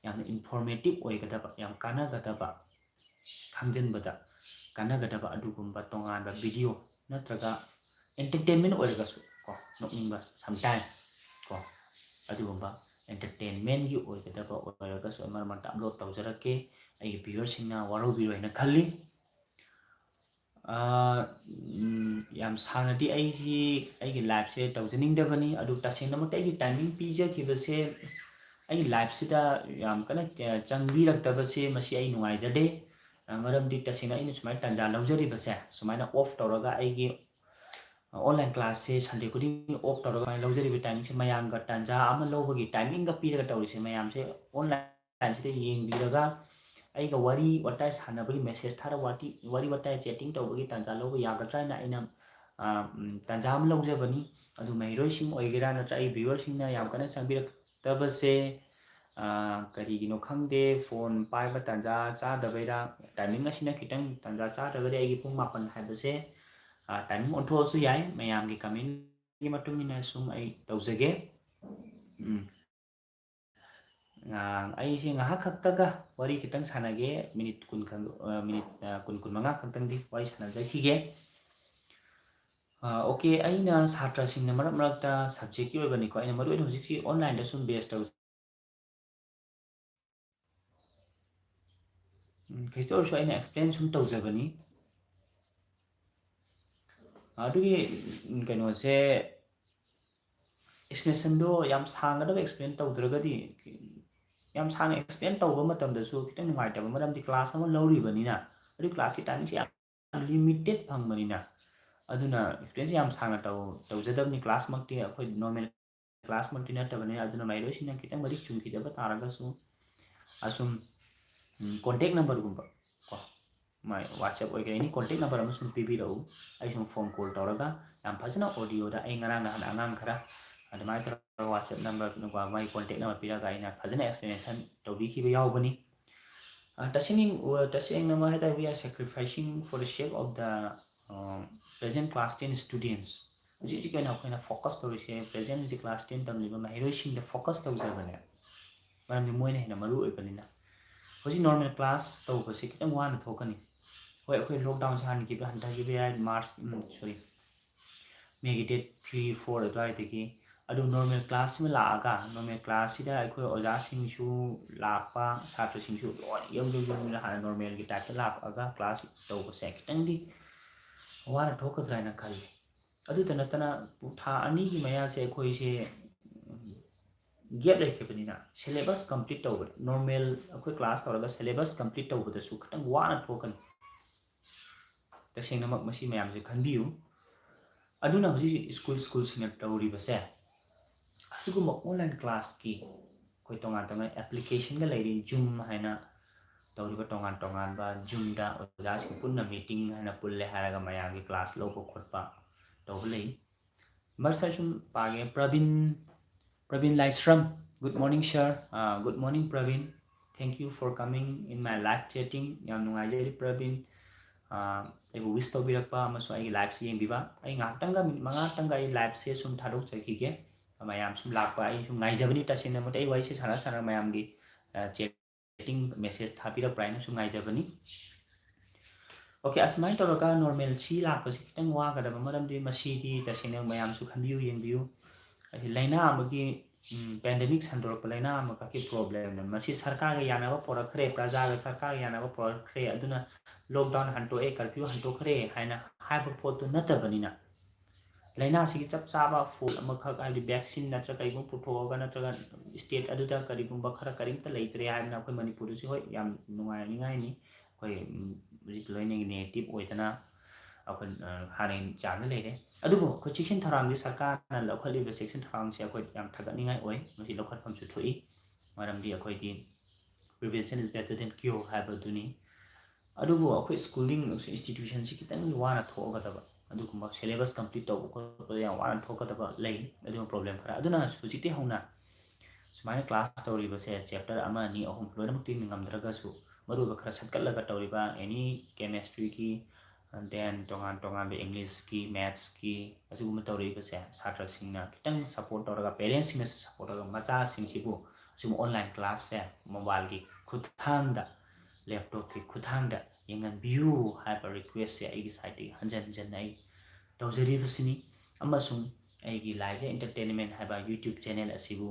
ꯌꯥꯝꯅ informative ꯑꯣꯏꯒꯗꯕ, ꯌꯥꯝ ꯀꯥꯟꯅꯒꯗꯕ, ꯈꯪꯖꯤꯟꯕꯗ ꯀꯥꯟꯅꯒꯗꯕ ꯑꯗꯨꯒꯨꯝꯕ ꯇꯣꯉꯥꯟꯕ video ꯅꯠꯇ꯭ꯔꯒ entertainment ꯑꯣꯏꯔꯒꯁꯨ ꯀꯣ, ꯅꯣꯛꯅꯤꯡꯕ sometime ꯀꯣ, ꯑꯗꯨꯒꯨꯝꯕ entertainmentꯀꯤ ꯑꯣꯏꯒꯗꯕ ꯑꯣꯏꯔꯒꯁꯨ ꯑꯩ ꯃꯔꯛ ꯃꯔꯛꯇ upload ꯇꯧꯖꯔꯛꯀꯦ꯫ ꯑꯩꯒꯤ viewerꯁꯤꯡꯅ ꯋꯥꯔꯧꯕꯤꯔꯣꯏ ꯍꯥꯏꯅ ꯈꯜꯂꯤ꯫ ꯑꯥ, ꯎꯝ, ꯌꯥꯝ ꯁꯥꯡꯅꯗꯤ ꯑꯩꯁꯤ, ꯑꯩꯒꯤ liveꯁꯦ ꯇꯧꯖꯅꯤꯡꯗꯕꯅꯤ, ꯑꯗꯨ ꯇꯁꯦꯡꯅꯃꯛꯇꯤ ꯑꯩꯒꯤ timing ꯄꯤꯖꯈꯤꯕꯁꯦ ꯑꯩꯒꯤ liveꯁꯤꯗ ꯌꯥꯝ ꯀꯟꯅ ꯆ-, ꯆꯪꯕꯤꯔꯛꯇꯕꯁꯦ ꯃꯁꯤ ꯑꯩ ꯅꯨꯡꯉꯥꯏꯖꯗꯦ꯫ ꯑ, ꯃꯔꯝꯗꯤ ꯇꯁꯦꯡꯅ ꯑꯩꯅ ꯁꯨꯃꯥꯏꯅ ꯇꯥꯟꯖꯥ ꯂꯧꯖꯔꯤꯕꯁꯦ, ꯁꯨꯃꯥꯏꯅ off ꯇꯧꯔꯒ ꯑꯩꯒꯤ online classꯁꯦ Sunday ꯈꯨꯗꯤꯡꯒꯤ off ꯇꯧꯔꯒ ꯁꯨꯃꯥꯏꯅ ꯂꯧꯖꯔꯤꯕ timingꯁꯦ ꯃꯌꯥꯝꯒ ꯇꯥꯟꯖꯥ ꯑꯃ ꯂꯧꯕꯒꯤ timingꯒ ꯄꯤꯔꯒ ꯇꯧꯔꯤꯁꯦ ꯃꯌꯥꯝꯁꯦ online ꯁꯤꯗ ꯌꯦꯡꯕꯤꯔꯒ ꯑꯩꯒ ꯋꯥꯔꯤ ꯋꯥꯇꯥꯏ ꯁꯥꯟꯅꯕꯒꯤ message ꯊꯥꯔ ꯋꯥꯇꯤ-, ꯋꯥꯔꯤ ꯋꯥꯇꯥꯏ chatting ꯇꯧꯕꯒꯤ ꯇꯥꯟꯖꯥ ꯂꯧꯕ ꯌꯥꯒꯗ꯭ꯔꯥ ꯍꯥꯏꯅ ꯑꯩꯅ, ꯑ, ꯎꯝ, ꯇꯥꯟꯖꯥ ꯑꯃ ꯂꯧꯖꯕꯅꯤ꯫ ꯑꯗꯨ ꯃꯍꯩꯔꯣꯏꯁꯤꯡ ꯑꯣꯏꯒꯦꯔꯥ ꯅꯠꯇ꯭ꯔꯒ ꯑꯩ viewerꯁꯤꯡꯅ ꯌꯥꯝ ꯀꯟꯅ ꯆꯪꯕꯤꯔꯛꯇꯕꯁꯦ, ꯑ, ꯀꯔꯤꯒꯤꯅꯣ ꯈꯪꯗꯦ, phone ꯄꯥꯏꯕ ꯇꯥꯟꯖꯥ ꯆꯥꯗꯕꯩꯔꯥ, timing ꯑꯁꯤꯅ ꯈꯤꯇꯪ ꯇꯥꯟꯖꯥ ꯆꯥꯗ꯭ꯔꯒꯗꯤ ꯑꯩꯒꯤ ꯄꯨꯡ ꯃꯥꯄꯟ ꯍꯥꯏꯕꯁꯦ, ꯑ, timing ꯑꯣꯟꯊꯣꯛꯑꯁꯨ ꯌꯥꯏ, ꯃꯌꯥꯝꯒꯤ commentꯒꯤ ꯃꯇꯨꯡ ꯏꯟꯅ ꯁꯨꯝ ꯑꯩ ꯇꯧꯖꯒꯦ꯫ ꯎꯝ꯫ ꯑꯩꯁꯦ ꯉꯥꯏꯍꯥꯛ ꯈꯛꯇꯒ ꯋꯥꯔꯤ ꯈꯤꯇꯪ ꯁꯥꯟꯅꯒꯦ, ꯃꯤꯅꯤꯠ ꯀꯨꯟ ꯈꯛ, ꯃꯤꯅꯤꯠ ꯀꯨꯟ, ꯀꯨꯟ ꯃꯉꯥ ꯈꯛꯇꯪꯗꯤ ꯋꯥꯔꯤ ꯁꯥꯟꯅꯖꯈꯤꯒꯦ꯫ ꯑꯣꯀꯦ, ꯑꯩꯅ ꯁꯥꯇ꯭ꯔꯁꯤꯡꯅ ꯃꯔꯛ ꯃꯔꯛꯇ ꯁꯕꯖꯦꯛꯀꯤ ꯑꯣꯏꯕꯅꯤꯀꯣ, ꯑꯩꯅ ꯃꯔꯨꯑꯣꯏꯅ ꯍꯧꯖꯤꯛꯁꯤ ꯑꯣꯟꯂꯥꯏꯟꯗ ꯁꯨꯝ ꯕꯦꯁ ꯇꯧ ꯎꯝ, ꯀꯩꯁꯨ ꯑꯣꯏꯔꯁꯨ ꯑꯩꯅ ꯑꯦꯛꯁꯄ꯭ꯂꯦꯟ ꯁꯨꯝ ꯇꯧꯖꯕꯅꯤ꯫ ꯑꯗꯨꯒꯤ, ꯎꯝ, ꯀꯩꯅꯣꯁꯦ, ꯑꯦꯛꯁꯄ꯭ꯂꯦꯅꯦꯁꯟꯗꯣ ꯌꯥꯝ ꯁꯥꯡꯒꯗꯕ ꯑꯦꯛꯁꯄ꯭ꯂꯦꯟ ꯇꯧꯗ꯭ꯔꯒꯗꯤ, ꯌꯥꯝ ꯁꯥꯡꯅ ꯑꯦꯛꯁꯄ꯭ꯂꯦꯟ ꯇꯧꯕ ꯃꯇꯝꯗꯁꯨ ꯈꯤꯇꯪ ꯅꯨꯡꯉꯥꯏꯇꯕ, ꯃꯔꯝꯗꯤ ꯀ꯭ꯂꯥꯁ ꯑꯃ ꯂꯧꯔꯤꯕꯅꯤꯅ, ꯑꯗꯨ ꯀ꯭ꯂꯥꯁꯀꯤ ꯇꯥꯏꯃꯤꯡꯁꯦ ꯌꯥꯝ ꯂꯤꯃꯤꯇꯦꯠ ꯐꯪꯕꯅꯤꯅ, ꯑꯗꯨꯅ ꯑꯦꯛꯁꯄ꯭ꯂꯦꯟꯁꯦ ꯌꯥꯝ ꯁꯥꯡꯅ ꯇꯧ-, ꯇꯧꯖꯗꯕꯅꯤ꯫ ꯀ꯭ꯂꯥꯁꯃꯛꯇꯤ ꯑꯩꯈꯣꯏ ꯅꯣꯔꯃꯦꯜ ꯀ꯭ꯂꯥꯁꯃꯛꯇꯤ ꯅꯠꯇꯕꯅꯤꯅ, ꯑꯗꯨꯅ ꯃꯍꯩꯔꯣꯏꯁꯤꯡꯅ ꯈꯤꯇꯪ ꯃꯔꯤꯛ ꯆꯨꯝꯈꯤꯗꯕ ꯇꯥꯔꯒꯁꯨ, ꯑꯁꯨꯝ, ꯎꯝ, ꯀꯣꯟꯇꯦꯛ ꯅꯝꯕꯔꯒꯨꯝꯕ ꯀꯣ, ꯃꯥꯏ WhatsApp ꯑꯣꯏꯒꯦꯔꯥ, ꯑꯦꯅꯤ ꯀꯣꯟꯇꯦꯛ ꯅꯝꯕꯔ ꯑꯃ ꯁꯨꯝ ꯄꯤꯕꯤꯔꯛꯎ꯫ ꯑꯩ ꯁꯨꯝ ꯐꯣꯟ ꯀꯣꯜ ꯇꯧꯔꯒ ꯌꯥꯝ ꯐꯖꯅ ꯑꯣꯗꯤꯑꯣꯗ ꯑꯩ ꯉꯔꯥꯡ ꯅꯍꯥꯟ ꯑꯉꯥꯡ ꯈꯔ ꯑꯗꯨꯃꯥꯏꯅ ꯇꯧꯔꯒ WhatsApp ꯅꯝꯕꯔ, ꯃꯥꯏ ꯀꯣꯟꯇꯦꯛ ꯅꯝꯕꯔ ꯄꯤꯔꯒ ꯑꯩꯅ ꯐꯖꯅ ꯑꯦꯛꯁꯄ꯭ꯂꯦꯅꯦꯁꯟ ꯇꯧꯕꯤꯈꯤꯕ ꯌꯥꯎꯕꯅꯤ꯫ ꯑ, ꯇꯁꯦꯡꯅ, ꯑ, ꯇꯁꯦꯡꯅ ꯍꯥꯏ ꯇꯥꯔꯦ, we are sacrificing for the sake of the, ꯑ, present class ten students꯫ ꯍꯧꯖꯤꯛ ꯍꯧꯖꯤꯛꯀꯤ ꯑꯣꯏꯅ ꯑꯩꯈꯣꯏꯅ ꯐꯣꯀꯁ ꯇꯧꯔꯤꯁꯦ, ꯄ꯭ꯔꯦꯖꯦꯟ ꯍꯧꯖꯤꯛ ꯀ꯭ꯂꯥꯁ ꯇꯦꯟ ꯇꯝꯂꯤꯕ ꯃꯍꯩꯔꯣꯏꯁꯤꯡꯗ ꯐꯣꯀꯁ ꯇꯧꯖꯕꯅꯦ, ꯃꯔꯝꯗꯤ ꯃꯣꯏꯅ ꯍꯦꯟꯅ ꯃꯔꯨ ꯑꯣꯏꯕꯅꯤꯅ꯫ ꯍꯧꯖꯤꯛ ꯅꯣꯔꯃꯦꯜ ꯀ꯭ꯂꯥꯁ ꯇꯧꯕꯁꯦ ꯈꯤꯇꯪ ꯋꯥꯅ ꯊꯣꯛꯀꯅꯤ꯫ ꯍꯣꯏ, ꯑꯩꯈꯣꯏ ꯂꯣꯛꯗꯥꯎꯟꯁꯦ ꯍꯥꯟꯈꯤꯕ, ꯍꯟꯊꯈꯤꯕ ꯌꯥꯏ, ꯃꯥꯔꯆ, ꯎꯝ, ꯁꯣꯔꯤ, ꯃꯦꯒꯤ ꯗꯦꯠ ꯊ꯭ꯔꯤ, ꯐꯣꯔ ꯑꯗꯨꯋꯥꯏꯗꯒꯤ꯫ ꯑꯗꯨ ꯅꯣꯔꯃꯦꯜ ꯀ꯭ꯂꯥꯁ ꯑꯃ ꯂꯥꯛꯑꯒ, ꯅꯣꯔꯃꯦꯜ ꯀ꯭ꯂꯥꯁꯁꯤꯗ ꯑꯩꯈꯣꯏ ꯑꯣꯖꯥꯁꯤꯡꯁꯨ ꯂꯥꯛꯄ, ꯁꯥꯇ꯭ꯔꯁꯤꯡꯁꯨ ꯂꯣꯏꯅ ꯌꯧ ꯌꯧ ꯌꯧꯅ ꯍꯥꯟꯅ ꯅꯣꯔꯃꯦꯜꯒꯤ ꯇꯥꯏꯞꯇ ꯂꯥꯛꯑꯒ ꯀ꯭ꯂꯥꯁ ꯇꯧꯕꯁꯦ ꯈꯤꯇꯪꯗꯤ ꯋꯥꯅ ꯊꯣꯛꯀꯗ꯭ꯔꯥ ꯍꯥꯏꯅ ꯈꯜꯂꯤ꯫ ꯑꯗꯨꯇ ꯅꯠꯇꯅ, ꯊꯥ ꯑꯅꯤꯒꯤ ꯃꯌꯥꯁꯦ ꯑꯩꯈꯣꯏꯁꯦ, ꯎꯝ, ꯒꯦꯞ ꯂꯩꯈꯤꯕꯅꯤꯅ, ꯁꯦꯂꯦꯕꯁ ꯀꯝꯄ꯭ꯂꯤꯠ ꯇꯧꯕꯗ, ꯅꯣꯔꯃꯦꯜ ꯑꯩꯈꯣꯏ ꯀ꯭ꯂꯥꯁ ꯇꯧꯔꯒ ꯁꯦꯂꯦꯕꯁ ꯀꯝꯄ꯭ꯂꯤꯠ ꯇꯧꯕꯗꯁꯨ ꯈꯤꯇꯪ ꯋꯥꯅ ꯊꯣꯛꯀꯅꯤ꯫ ꯇꯁꯦꯡꯅꯃꯛ ꯃꯁꯤ ꯃꯌꯥꯝꯁꯦ ꯈꯟꯕꯤꯌꯨ꯫ ꯑꯗꯨꯅ ꯍꯧꯖꯤꯛ ꯍꯧꯖꯤꯛ ꯁ꯭ꯀꯨꯜ, ꯁ꯭ꯀꯨꯜꯁꯤꯡꯅ ꯇꯧꯔꯤꯕꯁꯦ, ꯑꯁꯤꯒꯨꯝꯕ ꯑꯣꯟꯂꯥꯏꯟ ꯀ꯭ꯂꯥꯁꯀꯤ ꯑꯩꯈꯣꯏ ꯇꯣꯉꯥꯟ ꯇꯣꯉꯥꯟ ꯑꯦꯄ꯭ꯂꯤꯀꯦꯁꯟꯒ ꯂꯩꯔꯤ, ꯖꯨꯝ ꯍꯥꯏꯅ ꯇꯧꯔꯤꯕ ꯇꯣꯉꯥꯟ ꯇꯣꯉꯥꯟꯕ, ꯖꯨꯝꯗ ꯑꯣꯖꯥꯁꯤꯡ ꯄꯨꯟꯅ ꯃꯤꯇꯤꯡ ꯍꯥꯏꯅ ꯄꯨꯜꯂꯦ ꯍꯥꯏꯔꯒ ꯃꯌꯥꯝꯒꯤ ꯀ꯭ꯂꯥꯁ ꯂꯧꯕ ꯈꯣꯠꯄ ꯇꯧꯕ ꯂꯩ꯫ ꯃꯔꯛꯇ ꯁꯨꯝ ꯄꯥꯒꯦ, ꯄ꯭ꯔꯕꯤꯟ, ꯄ꯭ꯔꯕꯤꯟ ꯂꯥꯏꯁ꯭ꯔꯝ, good morning sir꯫ Ah, good morning Praveen, thank you for coming in my live chatting꯫ ꯌꯥꯝ ꯅꯨꯡꯉꯥꯏꯖꯔꯤ ꯄ꯭ꯔꯕꯤꯟ, ꯑꯥ, ꯑꯩꯕꯨ ꯋꯤꯁ ꯇꯧꯕꯤꯔꯛꯄ ꯑꯃꯁꯨꯡ ꯑꯩꯒꯤ ꯂꯥꯏꯐꯁꯦ ꯌꯦꯡꯕꯤꯕ꯫ ꯑꯩ ꯉꯥꯏꯍꯥꯛꯇꯪꯒ, ꯃꯤꯅꯤꯠ ꯃꯉꯥꯇꯪꯒ ꯑꯩ ꯂꯥꯏꯐꯁꯦ ꯁꯨꯝ ꯊꯥꯗꯣꯛꯆꯈꯤꯒꯦ꯫ ꯃꯌꯥꯝ ꯁꯨꯝ ꯂꯥꯛꯄ ꯑꯩ ꯁꯨꯝ ꯉꯥꯏꯖꯕꯅꯤ꯫ ꯇꯁꯦꯡꯅ ꯃꯣꯏꯗ ꯑꯩ ꯋꯥꯔꯤꯁꯦ ꯁꯥꯟꯅ ꯁꯥꯟꯅ ꯃꯌꯥꯝꯒꯤ ꯆꯦꯇꯤꯡ ꯃꯦꯁꯦꯖ ꯊꯥꯕꯤꯔꯛꯄ꯭ꯔꯥ ꯍꯥꯏꯅ ꯁꯨꯝ ꯉꯥꯏꯖꯕꯅꯤ꯫ ꯑꯣꯀꯦ, ꯑꯁꯨꯃꯥꯏꯅ ꯇꯧꯔꯒ normalcy ꯂꯥꯛꯄꯁꯤ ꯈꯤꯇꯪ ꯋꯥꯒꯗꯕ, ꯃꯔꯝꯗꯤ ꯃꯁꯤꯗꯤ ꯇꯁꯦꯡꯅ ꯃꯌꯥꯝꯁꯨ ꯈꯟꯕꯤꯌꯨ, ꯌꯦꯡꯕꯤꯌꯨ꯫ ꯍꯥꯏꯗꯤ ꯂꯥꯏꯅꯥ ꯑꯃꯒꯤ, ꯎꯝ, pandemic ꯁꯟꯗꯣꯔꯛꯄ ꯂꯥꯏꯅꯥ ꯑꯃꯈꯛꯀꯤ problemꯅ, ꯃꯁꯤ ꯁꯔꯀꯥꯔꯒ ꯌꯥꯅꯕ ꯄꯣꯔꯛꯈ꯭ꯔꯦ, ꯄ꯭ꯔꯖꯥꯒ ꯁꯔꯀꯥꯔꯒ ꯌꯥꯅꯕ ꯄꯣꯔꯛꯈ꯭ꯔꯦ, ꯑꯗꯨꯅ lockdown ꯍꯟꯇꯣꯛꯑꯦ, curfew ꯍꯟꯇꯣꯛꯈ꯭ꯔꯦ ꯍꯥꯏꯅ ꯍꯥꯏꯕ ꯄꯣꯠꯇꯨ ꯅꯠꯇꯕꯅꯤꯅ, ꯂꯥꯏꯅꯥꯁꯤꯒꯤ ꯆꯞ ꯆꯥꯕ ꯐꯣꯜ ꯑꯃꯈꯛ, ꯍꯥꯏꯕꯗꯤ vaccine ꯅꯠꯇ꯭ꯔꯒ ꯀꯔꯤꯒꯨꯝꯕ ꯄꯨꯊꯣꯛꯑꯒ ꯅꯠꯇ꯭ꯔꯒ state ꯑꯗꯨꯗ ꯀꯔꯤꯒꯨꯝꯕ ꯈꯔ ꯀꯔꯤꯝꯇ ꯂꯩꯇ꯭ꯔꯦ ꯍꯥꯏꯗꯅ ꯑꯩꯈꯣꯏ ꯃꯅꯤꯄꯨꯔꯗꯁꯨ, ꯍꯣꯏ, ꯌꯥꯝ ꯅꯨꯡꯉꯥꯏꯅꯤꯡꯉꯥꯏꯅꯤ꯫ ꯑꯩꯈꯣꯏ, ꯎꯝ, ꯍꯧꯖꯤꯛ ꯂꯣꯏꯅ negative ꯑꯣꯏꯗꯅ ꯑꯩꯈꯣꯏ, ꯑ, ꯍꯥꯟꯅꯒꯤ ꯆꯥꯡꯗ ꯂꯩꯔꯦ꯫ ꯑꯗꯨꯕꯨ ꯑꯩꯈꯣꯏ ꯆꯦꯛꯁꯤꯟ ꯊꯧꯔꯥꯡꯁꯦ, ꯁꯔꯀꯥꯔꯅ ꯂꯧꯈꯠꯂꯤꯕ ꯆꯦꯛꯁꯤꯟ ꯊꯧꯔꯥꯡꯁꯦ ꯑꯩꯈꯣꯏ ꯌꯥꯝ ꯊꯥꯒꯠꯅꯤꯡꯉꯥꯏ ꯑꯣꯏ꯫ ꯃꯁꯤ ꯂꯧꯈꯠꯐꯝꯁꯨ ꯊꯣꯛꯏ, ꯃꯔꯝꯗꯤ ꯑꯩꯈꯣꯏꯗꯤ prevention is better than cure ꯍꯥꯏꯕꯗꯨꯅꯤ꯫ ꯑꯗꯨꯕꯨ ꯑꯩꯈꯣꯏ schooling institutionꯁꯤ ꯈꯤꯇꯪ ꯋꯥꯅ ꯊꯣꯛꯀꯗꯕ, ꯑꯗꯨꯒꯨꯝꯕ syllabus complete ꯇꯧꯕ ꯈꯣꯠꯄꯗ ꯌꯥꯝ ꯋꯥꯅ ꯊꯣꯛꯀꯗꯕ ꯂꯩ, ꯑꯗꯨꯒꯨꯝꯕ problem ꯈꯔ꯫ ꯑꯗꯨꯅ ꯍꯧꯖꯤꯛꯇꯤ ꯍꯧꯅ ꯁꯨꯃꯥꯏꯅ class ꯇꯧꯔꯤꯕꯁꯦ, chapter ꯑꯃ, ꯑꯅꯤ, ꯑꯍꯨꯝ ꯂꯣꯏꯅꯃꯛꯇꯤ ꯉꯝꯗ꯭ꯔꯒꯁꯨ, ꯃꯔꯨꯑꯣꯏꯕ ꯈꯔ ꯁꯠꯀꯠꯂꯒ ꯇꯧꯔꯤꯕ any chemistryꯒꯤ, and then ꯇꯣꯉꯥꯟ ꯇꯣꯉꯥꯟꯕ Englishꯀꯤ, mathsꯀꯤ, ꯑꯗꯨꯒꯨꯝꯕ ꯇꯧꯔꯛꯏꯕꯁꯦ, ꯁꯥꯇ꯭ꯔꯁꯤꯡꯅ ꯈꯤꯇꯪ support ꯇꯧꯔꯒ, parentsꯁꯤꯡꯅꯁꯨ support ꯇꯧꯔꯒ, ꯃꯆꯥꯁꯤꯡꯁꯤꯕꯨ ꯁꯤꯒꯨꯝꯕ online classꯁꯦ mobileꯒꯤ ꯈꯨꯠꯊꯥꯡꯗ, laptopꯀꯤ ꯈꯨꯠꯊꯥꯡꯗ ꯌꯦꯡꯍꯟꯕꯤꯌꯨ ꯍꯥꯏꯕ requestꯁꯦ ꯑꯩꯒꯤ sideꯇꯒꯤ ꯍꯟꯖꯟ ꯍꯟꯖꯟꯅ ꯑꯩ ꯇꯧꯖꯔꯤꯕꯁꯤꯅꯤ꯫ ꯑꯃꯁꯨꯡ ꯑꯩꯒꯤ ꯂꯥꯏꯖ Entertainment ꯍꯥꯏꯕ YouTube channel ꯑꯁꯤꯕꯨ